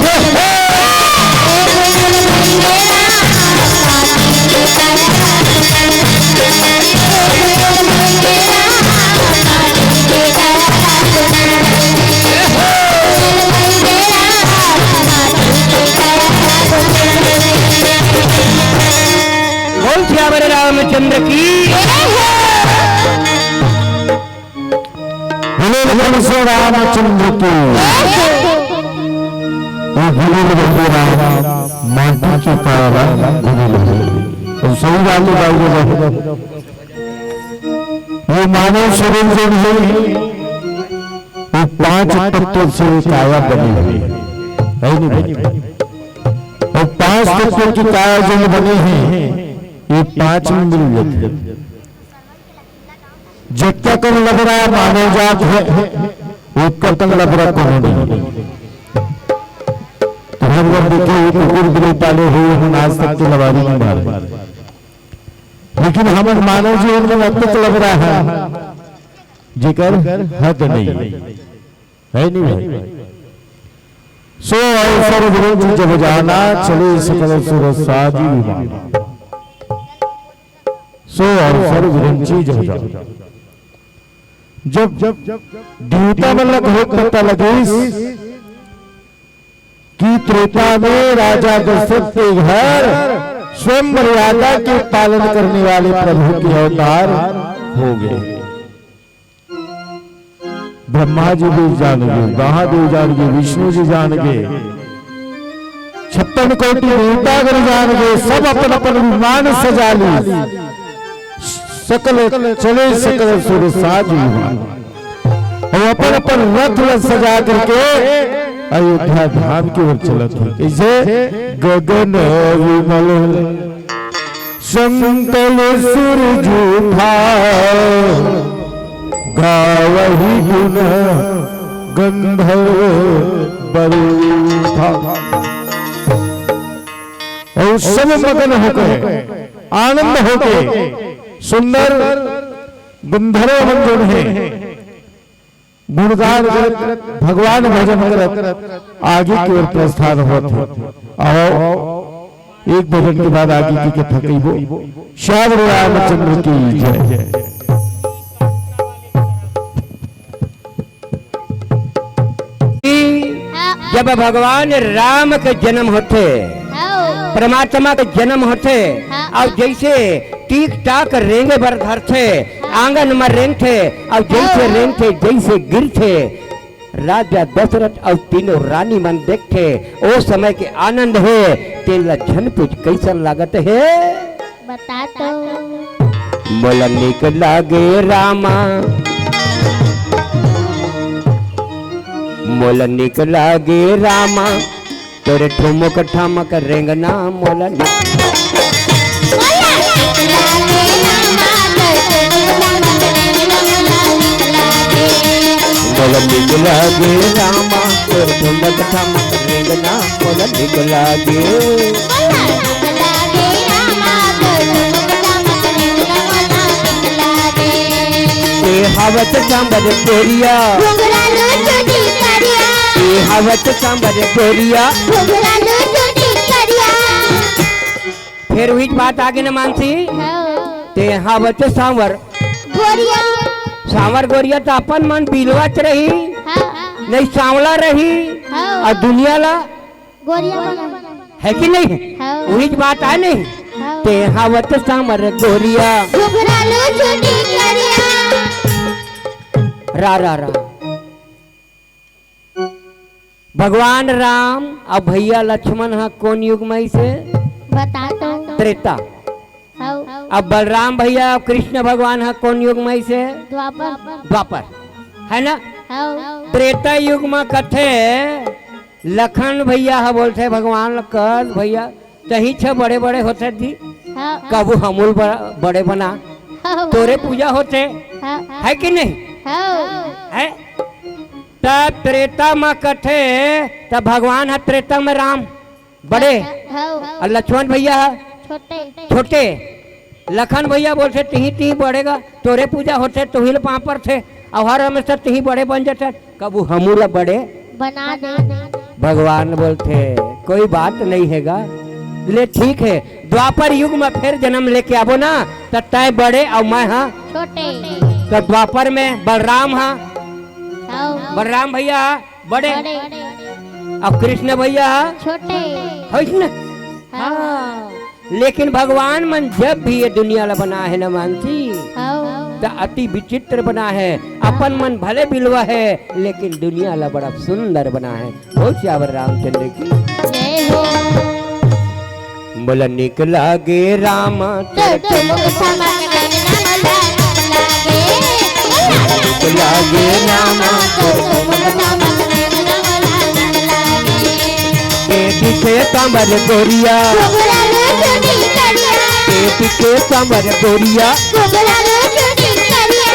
बोल सियावर रामचंद्र की। हमें बोल श्री रामचंद्र की। ये गुरु रघुराम माटी के काया गुरु रहे। तो सही बात है भाई, ये मानव शरीर जो है, वो पांच तत्व से काया बनी हुई है, है नहीं भाई? और पांच तत्व की काया जो बनी है, ये पांच में मिल जाती है। जब तक लबरा मानव जात है, वो तक लबरा कोनो नहीं। तो हर बार देखिए, ये कुकुर बिल्ली पाले हुए हम आज तक के लबारी नहीं मारे। लेकिन हमर मानव जीवन में अब तक लबरा है, जेकर हद नहीं है, है नहीं भाई? सो अवसर विरंची जब जाना, चले सकल सुर साज विमान। सो अवसर विरंची जब जाना। जब देवता मन ला घोर पता लगिस कि त्रेता में राजा दशरथ के घर स्वयं मर्यादा के पालन करने वाले प्रभु के अवतार हो गए। ब्रह्मा जी भी जान गए, महादेव जान गए, विष्णु जी जान गए, छप्पन कोटि देवता गण जान गए, सब अपन अपन विमान सजा ली। सकल चले सकल सुर साज विमान। और अपन अपन रथ ला सजा करके अयोध्या धाम की ओर चलत है। कैसे? गगन विमल संतल सुरजू था, गावही गुण गंधर्व बरूथा। और सब मगन होकर, आनंद होकर, सुंदर गंधर्व मन जो है, गुणगान करत, भगवान भजन करत आगे की ओर प्रस्थान होत है। आओ, एक भजन के बाद आगे की कथा कहिबो। श्याम रामचंद्र की जय। जब भगवान राम के जन्म होथे, हाँ। परमात्मा के जन्म होथे, हाँ। अउ जइसे टीक टाक रेंगे बर धरथे, हाँ। आंगन म रेंगथे, अउ जइसे हाँ। रेंगथे, जइसे गिरथे, राजा दशरथ अउ तीनों रानी मन देखथे, ओ समय के आनंद हे, तेन ला झन पूछ कइसन लागत हे। बता तो। मोला निक लागे रामा, मोला निक लागे रामा, तोरे ठुमक ठामक रेंगना मोला निक। मोला निक लागे रामा, तोरे ठुमक ठामक रेंगना मोला निक लागे। ए हवत सांबर तोरिया, घुंघरालू चुटी करिया। ए हवत सांबर तोरिया, घुंघरालू चुटी करिया। फेर उहीच बात आगे न मानसी। हाँ। ते हवत सांवर। गोरिया। सांवर गोरिया त अपन मन बिलवाच रही, हाँ। नहीं सांवला रही, हाँ। अउ दुनिया ला गोरिया बना। है कि नहीं? हाँ। उहीच बात आय नहीं? हाँ। ते हवत सांवर गोरिया। घुघरालू चुटी करिया। रा, रा, रा। भगवान राम अउ भइया लक्ष्मण ह कोन युग म अइसे? बता तो। त्रेता। हाँ। अब बलराम भइया अउ कृष्ण भगवान ह कोन युग म अइसे? द्वापर। द्वापर। है ना? हाँ। त्रेता युग म कथे लखन भइया ह बोलथे भगवान ल, "कस भइया, तही छ बड़े-बड़े होथे जी, हाँ। कभू हमू ल ब-, बड़े बना।" हाँ। तोरे पूजा होथे, हाँ। है कि नहीं? हाँ। है? त त्रेता म कथे, त भगवान ह त्रेता म राम बड़े, हाँ। अउ लक्ष्मण भइया ह छोटे। छोटे। लखन भइया बोलथे, "तिही, तिही बड़े गा, तोरे पूजा होथे, तुही ल पाँव परथे, अउ हर हमेशा तिही बड़े बन जथे, कभू हमू ल बड़े बना दे।" भगवान बोलथे, "कोई बात नहीं हे गा, ले ठीक हे, द्वापर युग म फेर जनम लेके आबो ना, त तैं बड़े अउ मैं ह छोटे। त द्वापर म बलराम ह, हाँ। बलराम भइया ह बड़े, बड़े। अउ कृष्ण भइया ह छोटे। होइस न? हाँ। हाँ। लेकिन भगवान मन जब भी ये दुनिया ला बनाए हे न मानसी, हाँ। त अति विचित्र बना है। अपन मन भले बिलवा है, लेकिन दुनिया ला बड़ा सुंदर बना है। बोल सियावर रामचंद्र की। जय हो। मोला निक लागे रामा तोर ठुमुक ठमक नैना मोला निक लागे। मोला निक लागे रामा तोर ठुमुक ठमक नैना मोला निक लागे। ए दिखे कमर गोरिया। घुघरा रे चुनी करिया। ए दिखे कमर गोरिया। घुघरा रे चुनी करिया।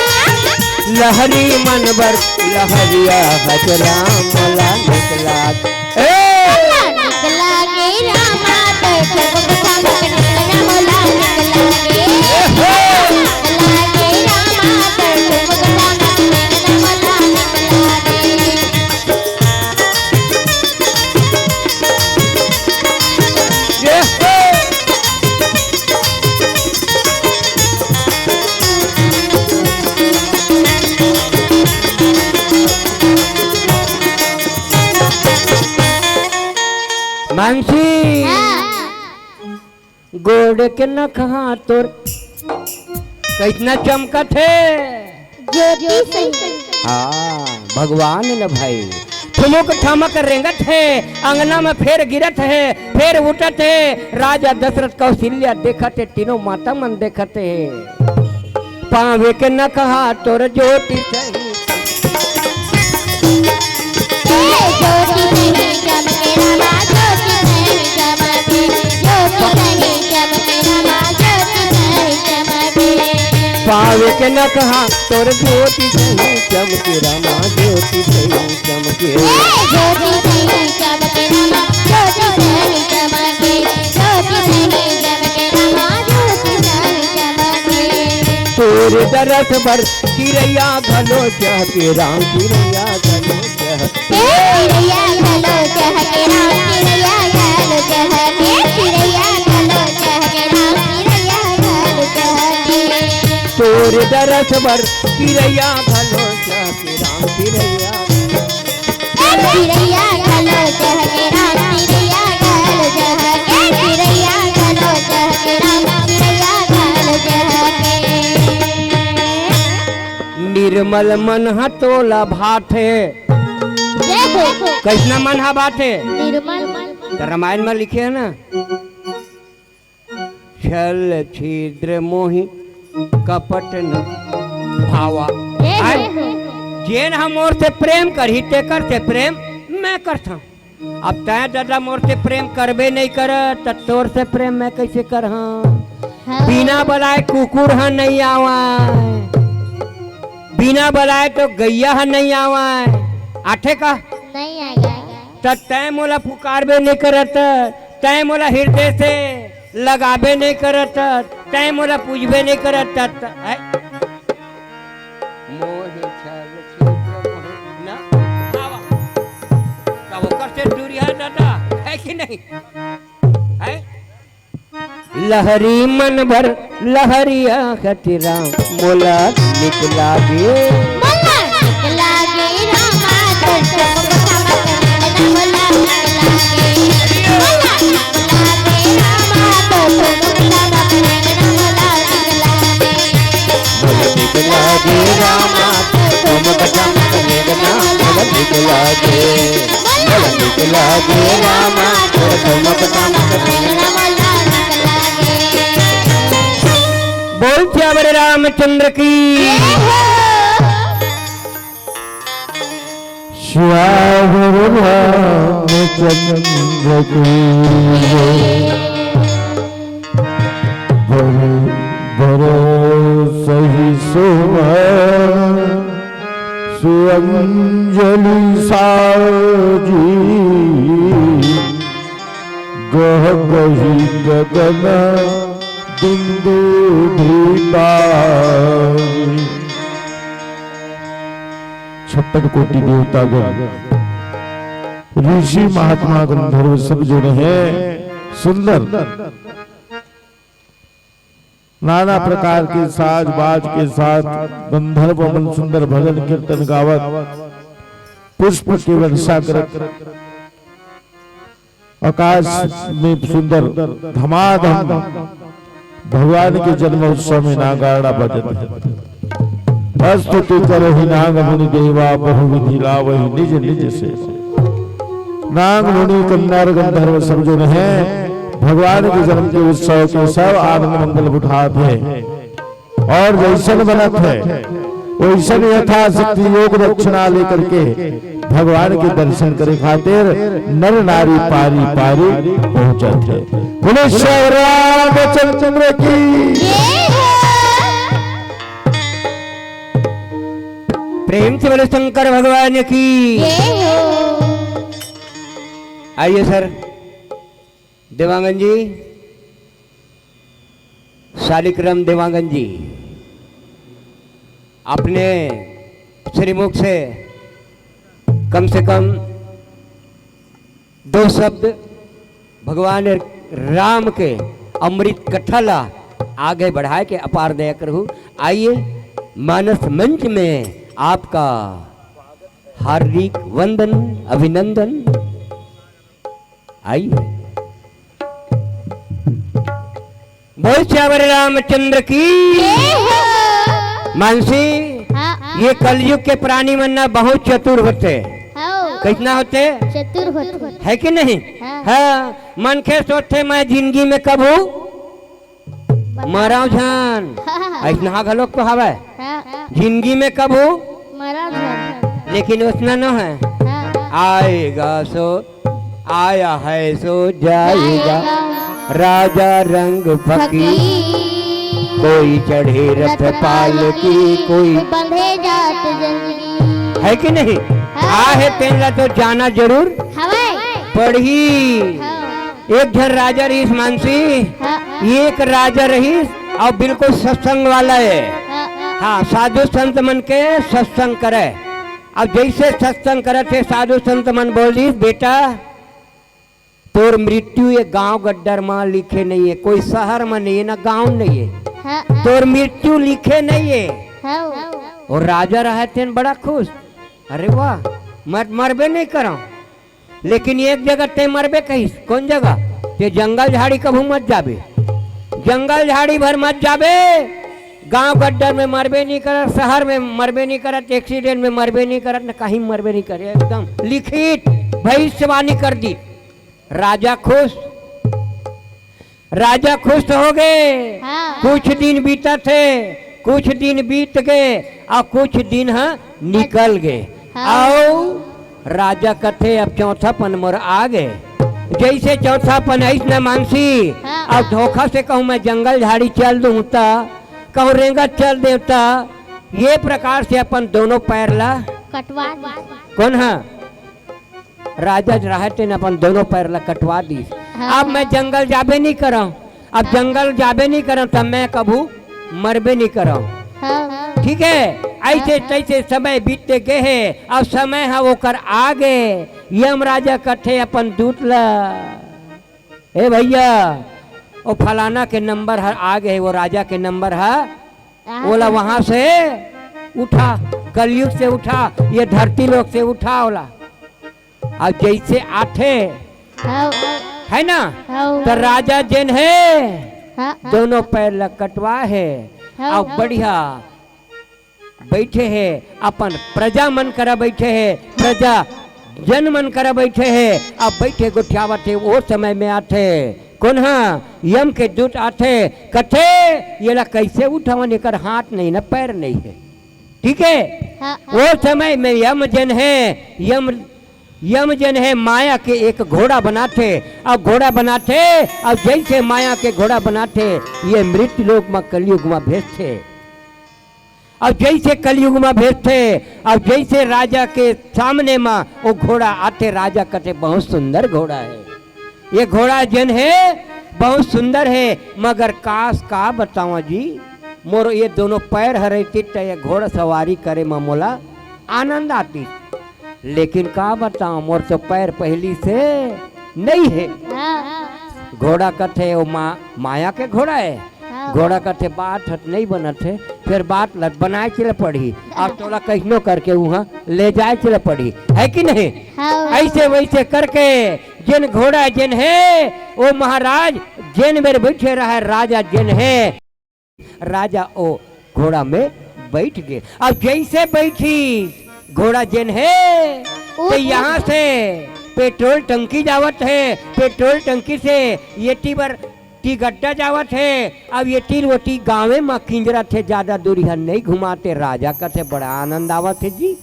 लहरी मन बर लहरिया हजरा मोला निक लागे। ए! मोला निक लागे रामा तोर ठुमुक ठमक नैना मोला निक लागे। ए हो! निक लागे रामा तोर ठुमुक ठमक नैना मोला निक लागे। मानसी, हाँ। गोड़ के नखहा तोर कतना चमकत हे। ज्योति सही। हाँ, भगवान ल भाई ठुमुक ठमक रेंगत हे, अंगना में फेर गिरत हे, फेर उठत हे। राजा दशरथ कौशल्या देखत हे, तीनों माता मन देखत हे। पावे के नखहा तोर ज्योति सही। ए, ज्योति सही चमके रामा, ज्योति सही चमके, ज्योति सही चमके रामा, ज्योति सही चमके। पावे के नखहा तोर ज्योति सही चमके रामा, ज्योति सही चमके। ए, ज्योति सही चमके रामा, ज्योति सही चमके, ज्योति सही चमके रामा, ज्योति सही चमके। तोर दरस बर चिरैया घलो चहके राम, चिरैया घलो चहके। ए चिरैया घलो चहके राम, चिरैया घलो चहके, चिरैया घलो चहके राम, चिरैया घलो चहके। तोर दरस बर चिरैया घलो चहके राम, चिरैया। ए चिरैया घलो चहके राम, चिरैया घलो चहके, चिरैया घलो चहके राम, चिरैया घलो चहके। निर्मल मन ह तोला भाथे। जय हो। कइसना मन ह भाथे? निर्मल। त रामायण म लिखे हे ना, छल छिद्र मोहि कपट न भावा। जय हो। आय, जेन ह मोर से प्रेम करही, तेकर से प्रेम मैं करथंव। अब तैं ददा मोर से प्रेम करबे नइ करत, त तोर से प्रेम मैं कइसे करहंव? हाँ। बिना बलाए कुकुर ह नइ आवय, बिना बलाए तो गइया ह नइ आवय। आथे का? नइ आय। त तैं मोला पुकारबे नइ करत, तैं मोला हृदय से लगाबे नइ करत, तैं मोला पूजबे नइ करत, त, त, हैं? मोहे छल छिद्र मोहे ना आवा। तब ओकर से दूरिहा ददा, हे कि नहीं? हैं? लहरी मन भर लहरिया कति राम, मोला निक लागे। मोला निक लागे रामा, तोर ठुमुक ठमक नैना मोला निक लागे। मोला निक लागे रामा, तोर ठुमुक ठमक नैना मोला निक लागे। मोला निक लागे रामा, तोर ठुमुक ठमक नैना मोला निक लागे। मोला निक लागे रामा, तोर ठुमुक ठमक नैना मोला निक लागे। बोल सियावर रामचंद्र की। जय हो। सियावर रामचंद्र की जय। भरे भरे सही सुमन सुअंजलि साजी, गह गही गगन दुंदुभि बाजी। छप्पन कोटि देवतागण, ऋषि महात्मा गंधर्व सब जन हे सुंदर नाना प्रकार के साज बाज के साथ गंधर्व मन सुंदर भजन कीर्तन गावत, पुष्प के वर्षा करत, आकाश में सुंदर धमाधम भगवान के जन्मोत्सव में नागाड़ा बजत हे। स्तुति करहि नाग मुनि देवा, बहु विधि लावहि निज निज से। नाग मुनि किन्नर गंधर्व सब जन है, भगवान के जन्म के उत्सव के सब आनंद मंडल उठात है। और जैसन बनत है, वैसन यथाशक्ति योग दक्षिणा लेकर के भगवान के दर्शन करे खातिर नर नारी पारी पारी पहुंचत है। बोले श्री रामचंद्र की। प्रेम से बोले शंकर भगवान की। आइए सर, देवांगन जी, शालिक्रम देवांगन जी, अपने श्रीमुख से कम से कम दो शब्द भगवान राम के अमृत कथा ला आगे बढ़ाए के अपार दया करहु। आइए, मानस मंच में आपका हार्दिक वंदन, अभिनंदन। आइए। बोल सियावर रामचंद्र की। जय हो। मानसी, हाँ, हाँ। ये कलयुग के प्राणी मन ना बहुत चतुर होते। हाँ। कैसना होते? चतुर होते। है कि नहीं? हाँ। हाँ, मनखे सोचथे, मैं जिंदगी में कभू मरव झन। हाँ। ऐसना घलोक तो हवय। हाँ। जिंदगी में कभू मरव झन। लेकिन ओसना न है। हाँ। आएगा सो आया है सो जाएगा। जाएगा। राजा रंग फकीर। फकीर। कोई चढ़े रथ रथ पालकी, पालकी, कोई बंधे जात जंजीर। है कि नहीं? हाँ। आहे तेन ला तो जाना जरूर हवय। पड़ही। हाँ। एक झन राजा रहिस मानसी, हाँ। एक राजा रहिस अउ बिल्कुल सत्संग वाला है। हाँ। हाँ, साधु संत मन के सत्संग करे। अब जैसे सत्संग करत हे, साधु संत मन बोल दिस, बेटा, तोर मृत्यु ये गांव गड्डर म लिखे नहीं है, कोई शहर म नहीं है, ना गांव नहीं है। हाँ, हाँ। तोर मृत्यु लिखे नहीं है। हाँ। और राजा रहे तेन बड़ा खुश, अरे वाह, मैं मरबे नहीं करव। लेकिन एक जगह ते मरबे कहिस, कौन जगह? ते जंगल झाड़ी कभू मत जाबे, जंगल झाड़ी भर मत जाबे। गांव गड्डर में मरबे नहीं करत, शहर में मरबे नहीं करत, एक्सीडेंट में मरबे नहीं करत, न कहीं मरबे नहीं करे। एकदम लिखित भविष्यवाणी कर दी। राजा खुश, राजा खुश हो गए। हाँ। कुछ दिन बीतत हे, कुछ दिन बीत गए अउ कुछ दिन ह निकल गए। हाँ। अउ राजा कथे, अब चौथापन मोर आ गए। जैसे चौथापन अइस न मानसी, हाँ। अब धोखा से कहूँ मैं जंगल झाड़ी चल दूँ त, कहूँ रेंगत चल देव त, ये प्रकार से अपन दोनों पैर ला कटवा दी। कौन ह? राजा जो रहे तेन अपन दोनों पैर ला कटवा दिस। हाँ। अब मैं जंगल जाबे नहीं करव, अब हाँ। जंगल जाबे नहीं करव, तब मैं कभू मरबे नहीं करव। हाँ। ठीक है, ऐसे हाँ। तैसे समय बीतते गए है, अब समय ह ओकर आ गए। यम राजा कथे अपन दूत ला, ए भैया, ओ फलाना के नंबर ह आ गए, वो राजा के नंबर ह, आहा। ओला वहां से उठा, कलयुग से उठा, ये धरती लोक से उठा ओला। अब जैसे आथे, हाँ। है ना? हाँ। तो राजा जेन है, हाँ, हाँ। दोनों पैर ल कटवा है, हाँ, अब हाँ। बढ़िया बैठे है, अपन प्रजा मन करा बैठे है, प्रजा जन मन करा बैठे है। अब बैठे गोठियावत है, वो समय में आथे, कौन हा? यम के दूत आथे, कथे, "येला कैसे उठावन, एकर हाथ नहीं ना, पैर नहीं है।" ठीक है? हाँ, हाँ। वो समय में यम जन है, यम, यम जन है, माया के एक घोड़ा बनाथे, अब घोड़ा बनाथे, अब जैसे माया के घोड़ा बनाथे, ये मृत्यु लोक म, कलयुग म भेजथे। अब जैसे कलयुग म भेजथे, अब जैसे राजा के सामने म वो घोड़ा आथे, राजा कथे, "बहुत सुंदर घोड़ा है, ये घोड़ा जेन है, बहुत सुंदर है, मगर काश, का बतावा जी, मोर ये दोनों पैर ह रहितिस त ये घोड़ा सवारी करे म मोला आनंद आतिस, लेकिन का बतावा, मोर तो पैर पहली से नहीं है।" हाँ। घोड़ा कथे, "ओ मा-, माया के घोड़ा है।" हाँ। घोड़ा कथे, "बात हत नहीं बनत है, फिर बात ल बनाए चले पड़ही, अब तोला कइसनो करके उहाँ ले जाए चले पड़ही, है कि नहीं?" हाँ। ऐसे वैसे करके जेन घोड़ा जेन है, ओ महाराज जेन मेर बैठे रहे, राजा जेन है, राजा ओ घोड़ा में बइठ गे। अब जइसे बइठी घोड़ा जेन हे, ओ तो यहाँ से पेट्रोल टंकी जावत हे, पेट्रोल टंकी से एती बर टिगड्डा जावत हे। अब एती ओती गाँवे म किंजरत हे, जादा दूरिहा नइ घुमाते। राजा कथे, "बड़ा आनंद आवत हे जी,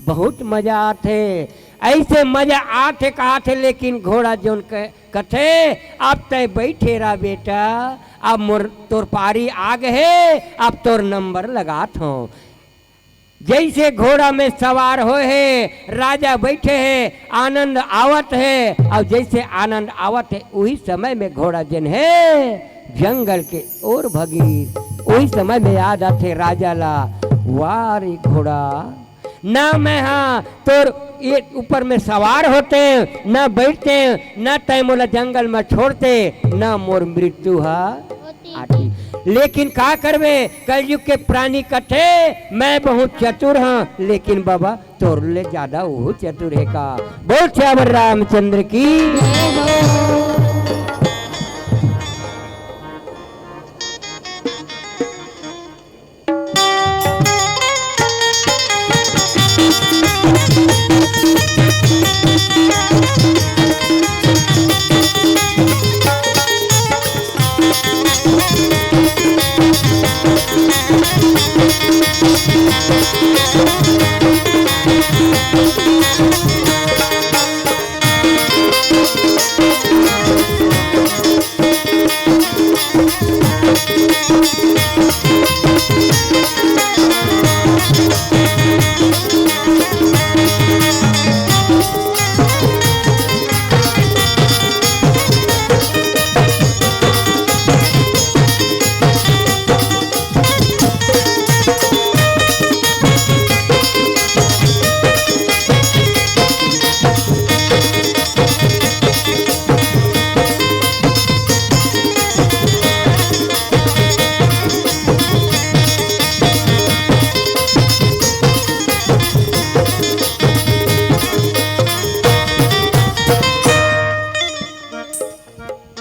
बहुत मजा आथे।" अइसे मजा आथे, कहाथे, लेकिन घोड़ा जोन क-, कथे, "अब तैं बइठे रह बेटा, अब मोर, तोर पारी आ गे हे, अब तोर नंबर लगात हौं।" जइसे घोड़ा में सवार होए हे, राजा बइठे हे, आनंद आवत हे, अउ जइसे आनंद आवत हे, उही समय में घोड़ा जेन हे, जंगल के ओर भगिस। उही समय में याद आथे राजा ला, "वाह रे घोड़ा, ना मैं हा तोर ये ऊपर में सवार होते, ना बइठते, ना तैं मोला जंगल में छोड़ते, ना मोर मृत्यु हा आती।" लेकिन का करबे, कलयुग के प्राणी कथे, "मैं बहुत चतुर हौं, लेकिन बाबा तोर ले जादा ओहू चतुर हे का।" बोल सियावर रामचंद्र की। जय हो।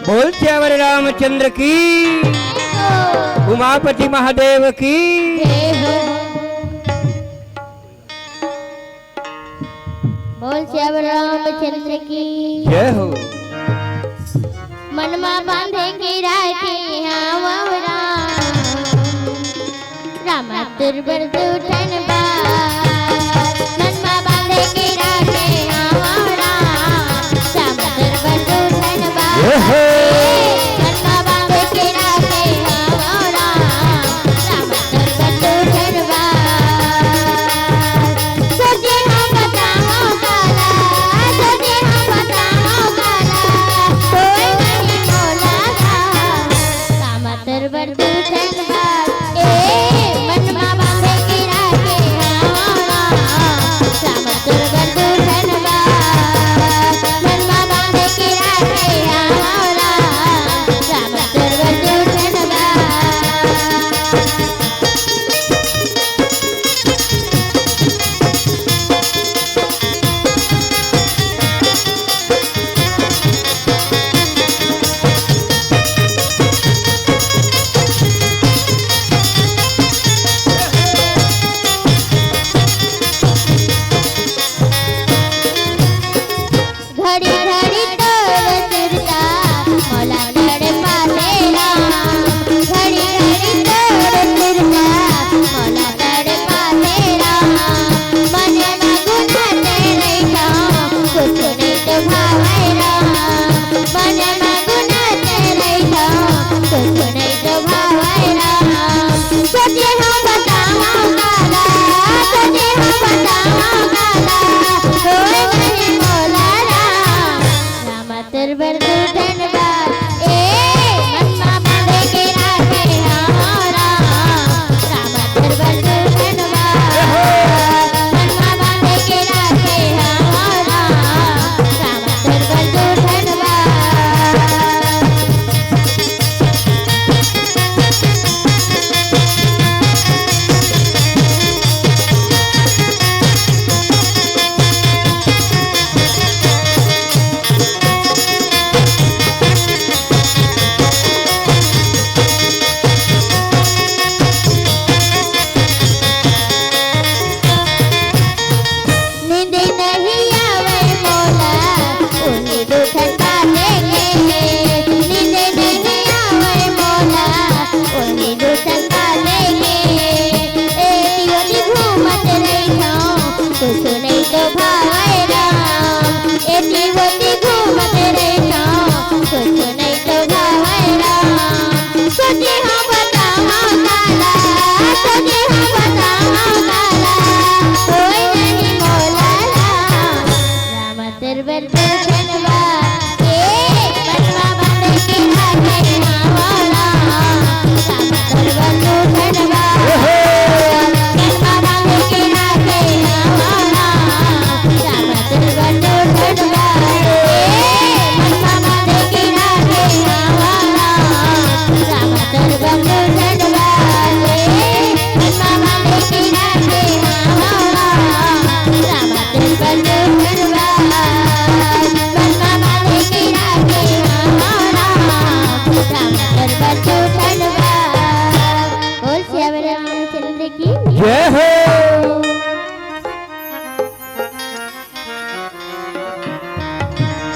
बोल सियावर रामचंद्र की, उमापति महादेव की। जय हो। बोल सियावर रामचंद्र की। जय हो। मनमा बांधे के राखे हावव राम, राम तोर बर दू ठन बार। मनमा बांधे के राखे हावव राम, राम तोर बर दू ठन बार। जय हो। मनमा बांधे के राखे हावव राम, राम तोर बर दू ठन बार। सोचे हम बतावं काला, सोचे हम बतावं काला, कोई नहीं मोला का। कामा तोर बर दू ठन बार, ए, मनमा बांधे के राखे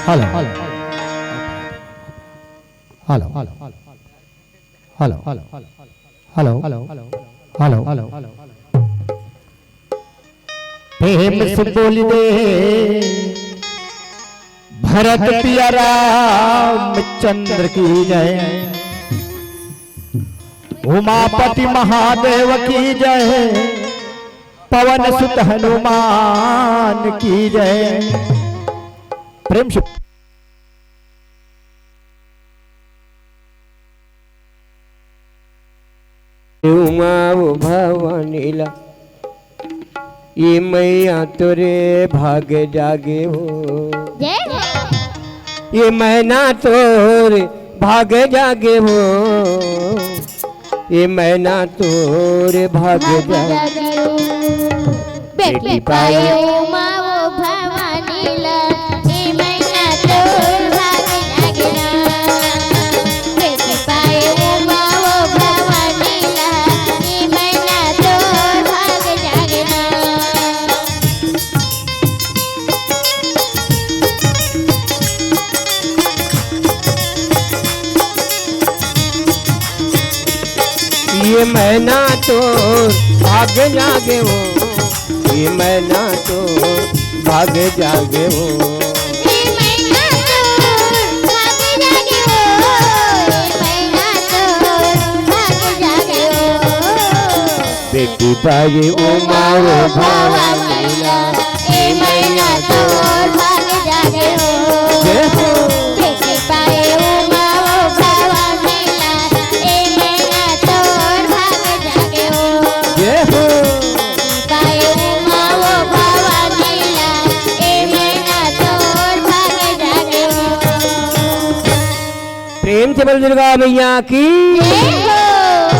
hello, hello, hello, hello, hello, hello, hello. प्रेम से बोल दे, भरत पिया रामचंद्र की जय, उमापति महादेव की जय, पवन सुत हनुमान की जय। प्रेम से उमा वो भवानी ला, ये मैया तोरे भाग जागे हो। जय हो। ये मैना तोर भाग जागे हो, ये मैना तोर भाग भाग जागे। जागे हो। बेटी पाए उमा वो भवानी ला, ये मैना तोर भाग जागे ना। बेटी पाए उमा वो भवानी ला, ये मैना तोर भाग जागे ना। ये मैना तोर भाग जागे हो, ये मैना तोर भाग जागे हो। ये मैना तोर भाग जागे हो, ये मैना तोर भाग जागे हो। बेटी पाए उमा वो भवानी ला, ए मैया तोर भाग जागे हो। जय हो। बेटी पाए उमा वो भवानी ला, ए मैया तोर भाग जागे हो। जय हो। बेटी पाए उमा वो भवानी ला, ए मैया तोर भाग जागे हो। प्रेम से बोल दुर्गा मैया की। जय हो।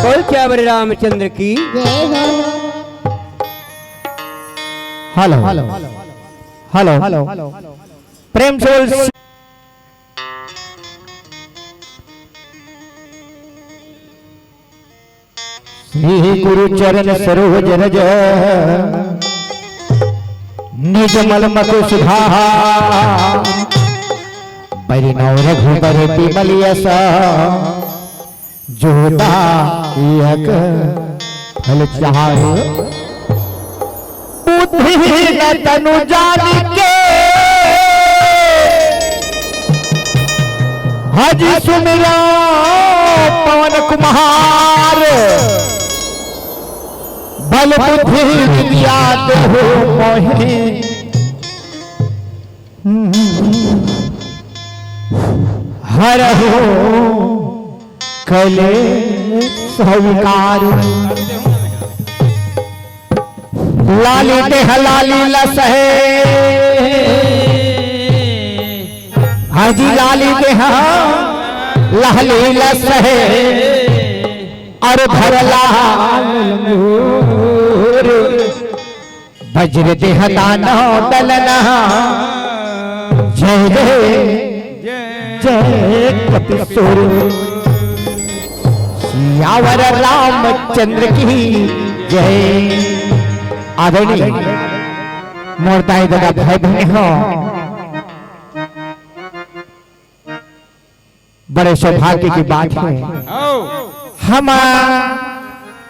बोल सियावर रामचंद्र की। जय हो। हेलो, हेलो, हेलो, प्रेम से बोल। श्री गुरु चरण सरोज रज, निज मल मकुश सुधा। बरनउँ रघुबर बिमल यस, जो दायक फल चारो। बुद्धिहीन तनु जानिके, हजि सुमिरउँ पवन कुमार। बल बुद्धि विद्या देहु मोहिं, हरहु कलेस विकार। लाली देह लाली लसहे, हजि लाली देह लाली लसहे, अउर भरला मोर। वज्र देह दानव दलना, जय जय जय कपि सुर। सियावर रामचंद्र की जय। आदरणीय मोर दाई ददा भाई बहिनी हो, बड़े सौभाग्य की बात हे। हम,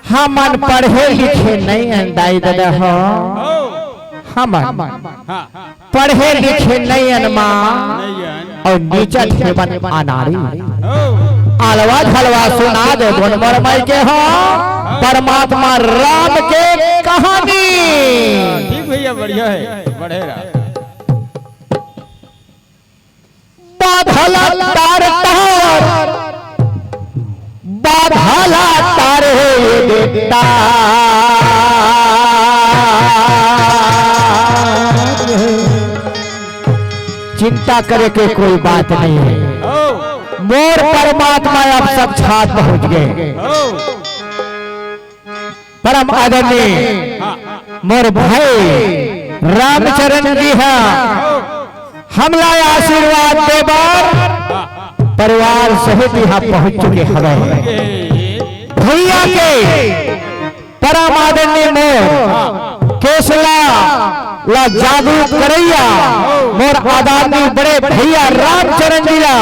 हमन पढ़े लिखे नइ अन दाई ददा हो। हमन पढ़े लिखे नइ अन माँ, अउ नीचत हेवन अनाड़ी। अलवा झलवा सुना दे बोन मोर माई के हो, परमात्मा राम के कहानी। ठीक भैया, बढ़िया हे, बढ़े रहा। बाधल तार तार, बाधल तार हे ये देवता। चिंता करे के कोई बात नहीं है। मोर परमात्मा अब साक्षात पहुंच गए। परम आदरणीय मोर भाई रामचरण जी हा हमला आशीर्वाद दे बर परिवार सहित यहाँ पहुंच चुके हवे। भैया के परम आदरणीय मोर केसला ला जादू करइया मोर आदरणीय बड़े भैया रामचरण जी ला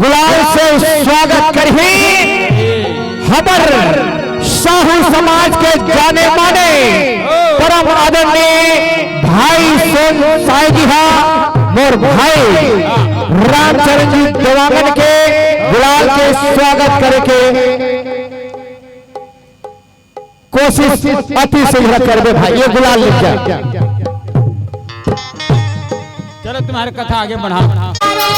गुलाल से स्वागत करही हमर साहू समाज के जाने माने परम आदरणीय भाई सोन साय जी हा मोर भाई रामचरण जी देवांगन के गुलाल के स्वागत करे के कोशिश अति शीघ्र करबे भाई, ये गुलाल लेके जा। चलो तुम्हारे कथा आगे बढ़ाओ।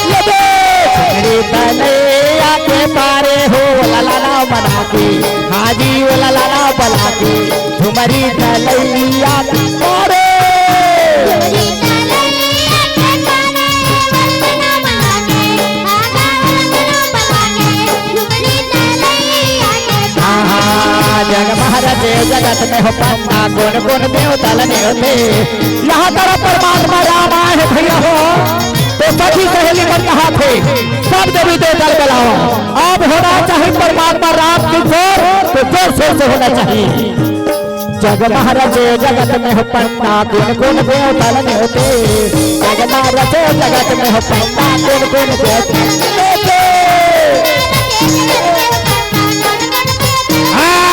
ये देख, मेरी तलैया के पारे हो, ललाना बना के, हाजी वो ललाना बना के, झुमरी तलैया के पारे। हाँ, हाँ, जग महरजे जगत में हो पंडा, कोन कोन देवता ल नेवते। यहाँ तरफ परमात्मा राम आए हैं भैया हो, तो सखी सहेली मन कहा थे, सब देवी देवता ल बुलाओ। अब होना चाहिए परमात्मा राम की जोर, तो जोर शोर से होना चाहिए। जग महरजे जगत में हो पंडा, कोन कोन देवता ल नेवते। जग महरजे जगत में हो पंडा, कोन कोन देवता ल नेवते। हाँ।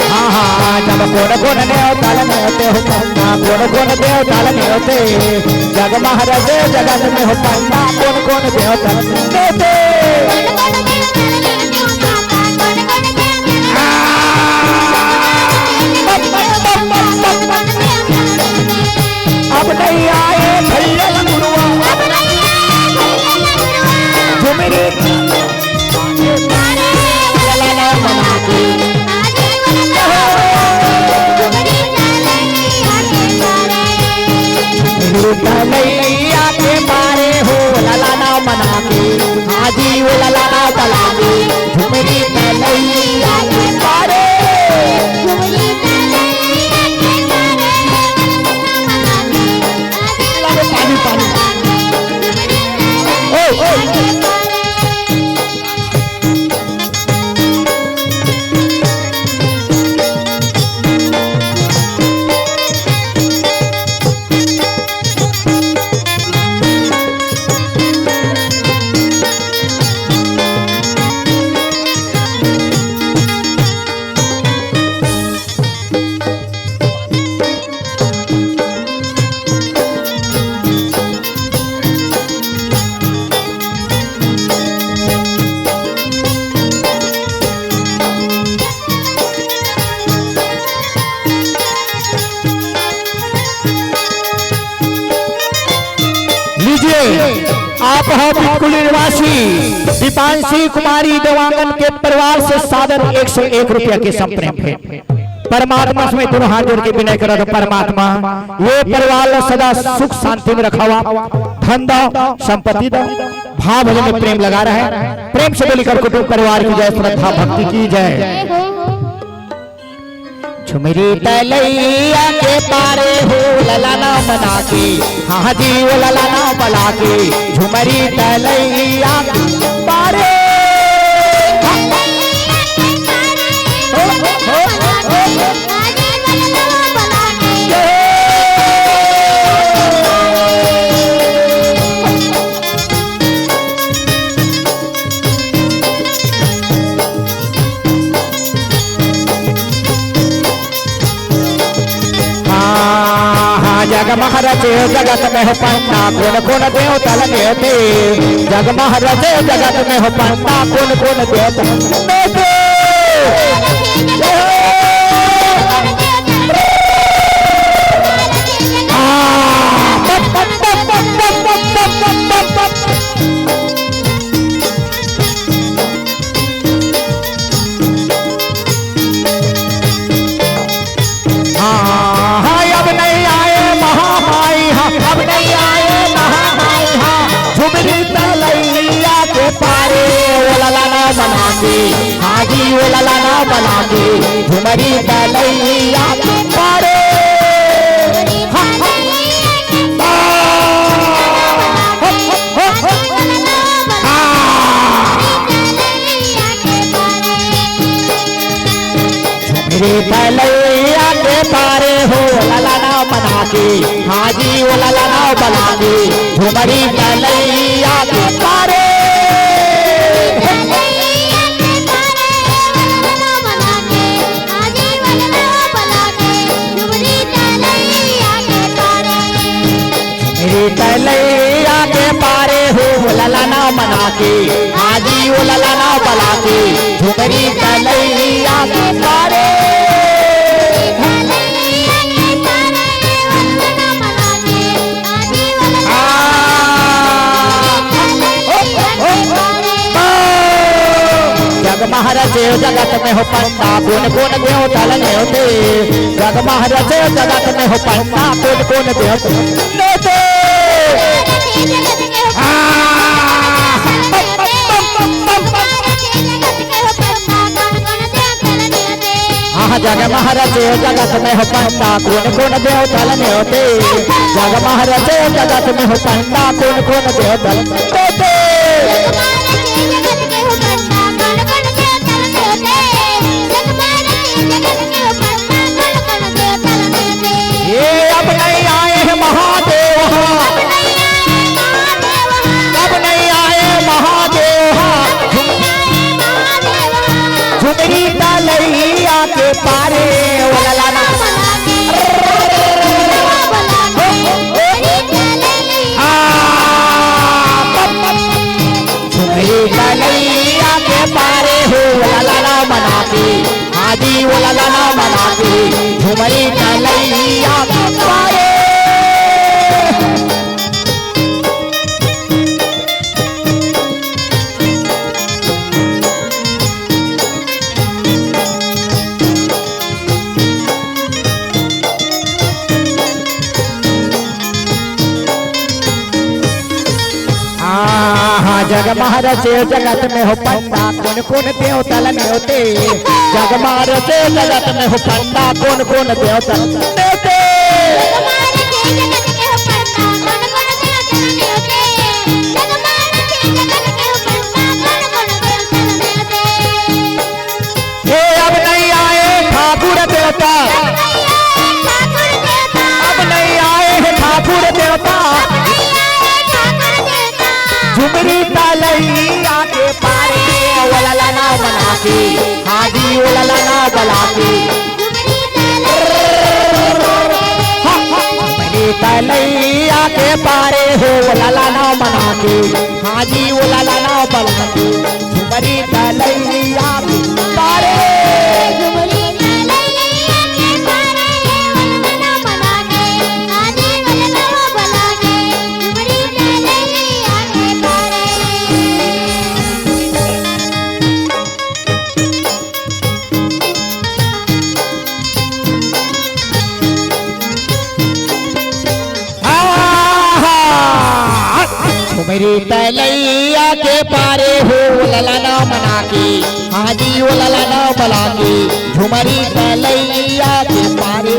हाँ, हाँ, जब कोन कोन देवता ल नेवते हो पंडा, कोन कोन देवता ल नेवते। जग महरजे जगत में हो पंडा, कोन कोन देवता ल नेवते। अब नहीं आए भैया गुरुआ, झुमरी ललैया के पारे हो ललाना मना के, हाजी वो ललाना बना के, झुमरी ललैया के पारे। पानी, पानी। ओ, ओ। लीजिए, आप हैं बिटकुली निवासी दीपांशी कुमारी देवांगन के परिवार से सादर एक सौ एक रुपया के संप्रेम है। परमात्मा से मैं दोनों हाथ जोड़ के विनय करत हूं, परमात्मा ये परिवार ला सदा सुख शांति में रखावा, धन दो, संपत्ति दो, भाव भजन में प्रेम लगा रहे। प्रेम से बोली कर कुटुंब परिवार की जय, श्रद्धा भक्ति की जय। झुमरी तलैया के पारे हो ललाना मना के, हाँ जी वो ललाना बना के, झुमरी तलैया के पारे। हाँ, हाँ, जग महरजे जगत में हो पंडा, कोन कोन देवता ल नेवते। जग महरजे जगत में हो पंडा, कोन कोन देवता ल नेवते। हाँ, हाँ, अब नहीं आए महामाई, हाँ, अब नहीं आए महामाई, हाँ। झुमरी तलैया के पारे, वो ललाना बना के, हाँ जी, वो ललाना बना के, झुमरी तलैया के पारे। हाँ, हाँ। हाँ। झुमरी तलैया पारे हो ललना मना के, हाँ जी ओ ललना बना के, झुमरी तलैया के पारे। झुमरी तलैया के पारे हो ललना मना के, हाँ जी ओ ललना बना के, झुमरी तलैया के पारे। जग महरचे जगत में हो पंडा, कोन कोन देवतल नेवते। जग महरचे जगत में हो पंडा, कोन कोन देवतल नेवते। हाँ। हाँ, जग महरचे जगत में हो पंडा, कोन कोन देवतल नेवते। जग महरचे जगत में हो पंडा, कोन कोन देवतल नेवते। ये अब नहीं आए हैं महादेव, हाँ। अब नहीं आए महादेव, हाँ। झुमरी तलैया के पारे, ओ ललना। आ, पप, पप। झुमरी तलैया के पारे हो, ओ ललना मना के, हाँ जी ओ ललना मना के, झुमरी तलैया के पारे। हाँ, हाँ, जग महरचे जगत में हो पंडा, कोन कोन देवतल नेवते। जग महरचे जगत में हो पंडा, कोन कोन देवतल नेवते। हे अब नहीं आए ठाकुर देवता। अब नहीं आए हैं ठाकुर देवता। झुमरी तलैया के पारे, ओ ललना मना के, हाँ जी ओ ललना बना के। झुमरी तलैया के पारे हो, ओ ललना मना के, हाँ जी ओ ललना बना के। झुमरी तलैया के पारे। आहा! झुमरी तलैया के पारे हो, ओ ललना मना के, हाँ जी ओ ललना बना के, झुमरी तलैया के पारे।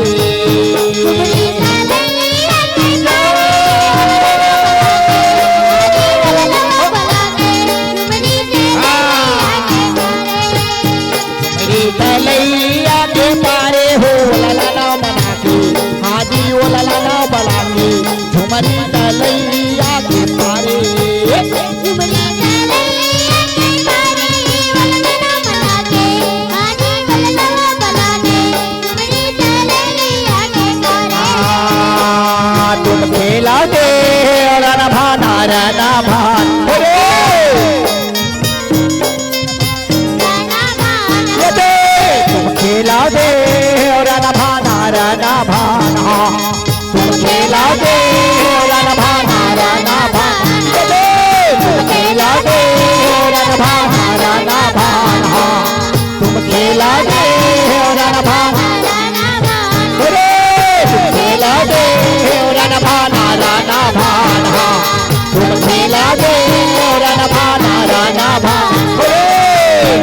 झुमरी तलैया के पारे हो, ओ ललना मना के, हाँ जी ओ ललना बना के, झुमरी तलैया के पारे। आ, तुम खेला दे रन भाना रन भान। अरे! ये दे, तुम खेला दे रन भाना रन भान। तुम खेला दे रन भाना रन भान। ये दे, तुम खेला दे रन भाना रन भान। तुम खेला दे रन भाना। अरे, तुम खेला दे रन भाना रन भान। तुम खेला दे रन भाना रन भान। अरे,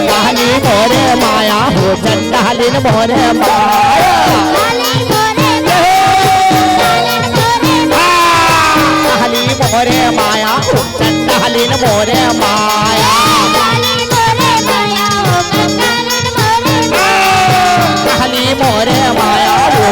कहली मोरे माया हो, चंडालिन मोरे माया। कहली मोरे माया हो, चंडालिन मोरे माया। कहली मोरे माया हो, चंडालिन मोरे माया। कहली मोरे माया हो,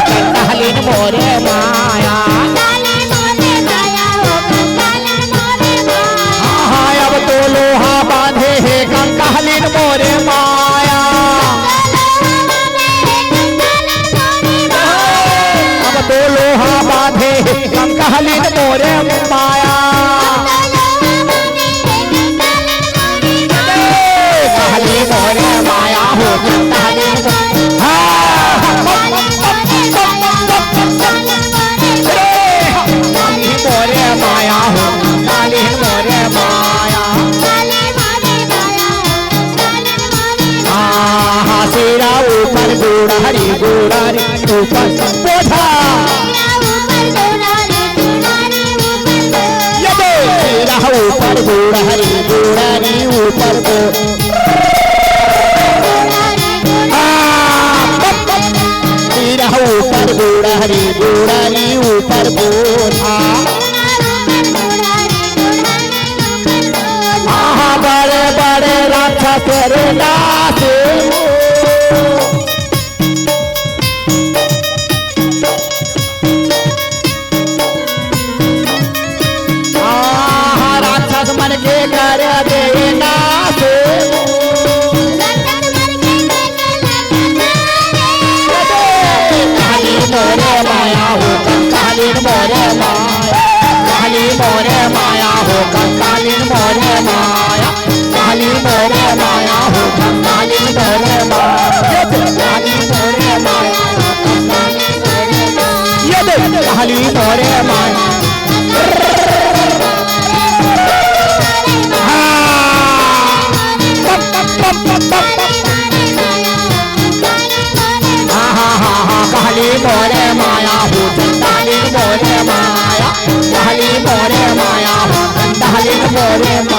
कहलीन मोरे माया। कहलीन मोरे माया हो, कहलीन मोरे। हाँ। कहलीन मोरे माया हो, कहलीन मोरे माया। आहा, सिरा ऊपर गुड़हरी, गुड़हरी ऊपर पोधा। ये दे, सिरा ऊपर गुड़हरी, गुड़हरी ऊपर पो-, आ, पप, पप। सिरा ऊपर गुड़हरी, गुड़हरी ऊपर पोधा। आहा, बड़े बड़े राक्षस रे नाचे। आहा, राक्षस मन के कर दे नाचे। कहलीन मोरे माया हो, कहलीन मोरे माया। कहलीन मोरे माया हो, कहलीन मोरे माया। कहलीन मोरे माया हो, कहलीन मोरे माया। कहलीन मोरे माया हो, कहलीन मोरे माया। ये दे, कहलीन मोरे माया। हाँ। पप, पप, पप, पप, पप, पप। हाँ, हाँ, हाँ, हाँ, कहलीन मोरे माया हो, कहलीन मोरे माया। कहलीन मोरे माया हो, कहलीन मोरे माया।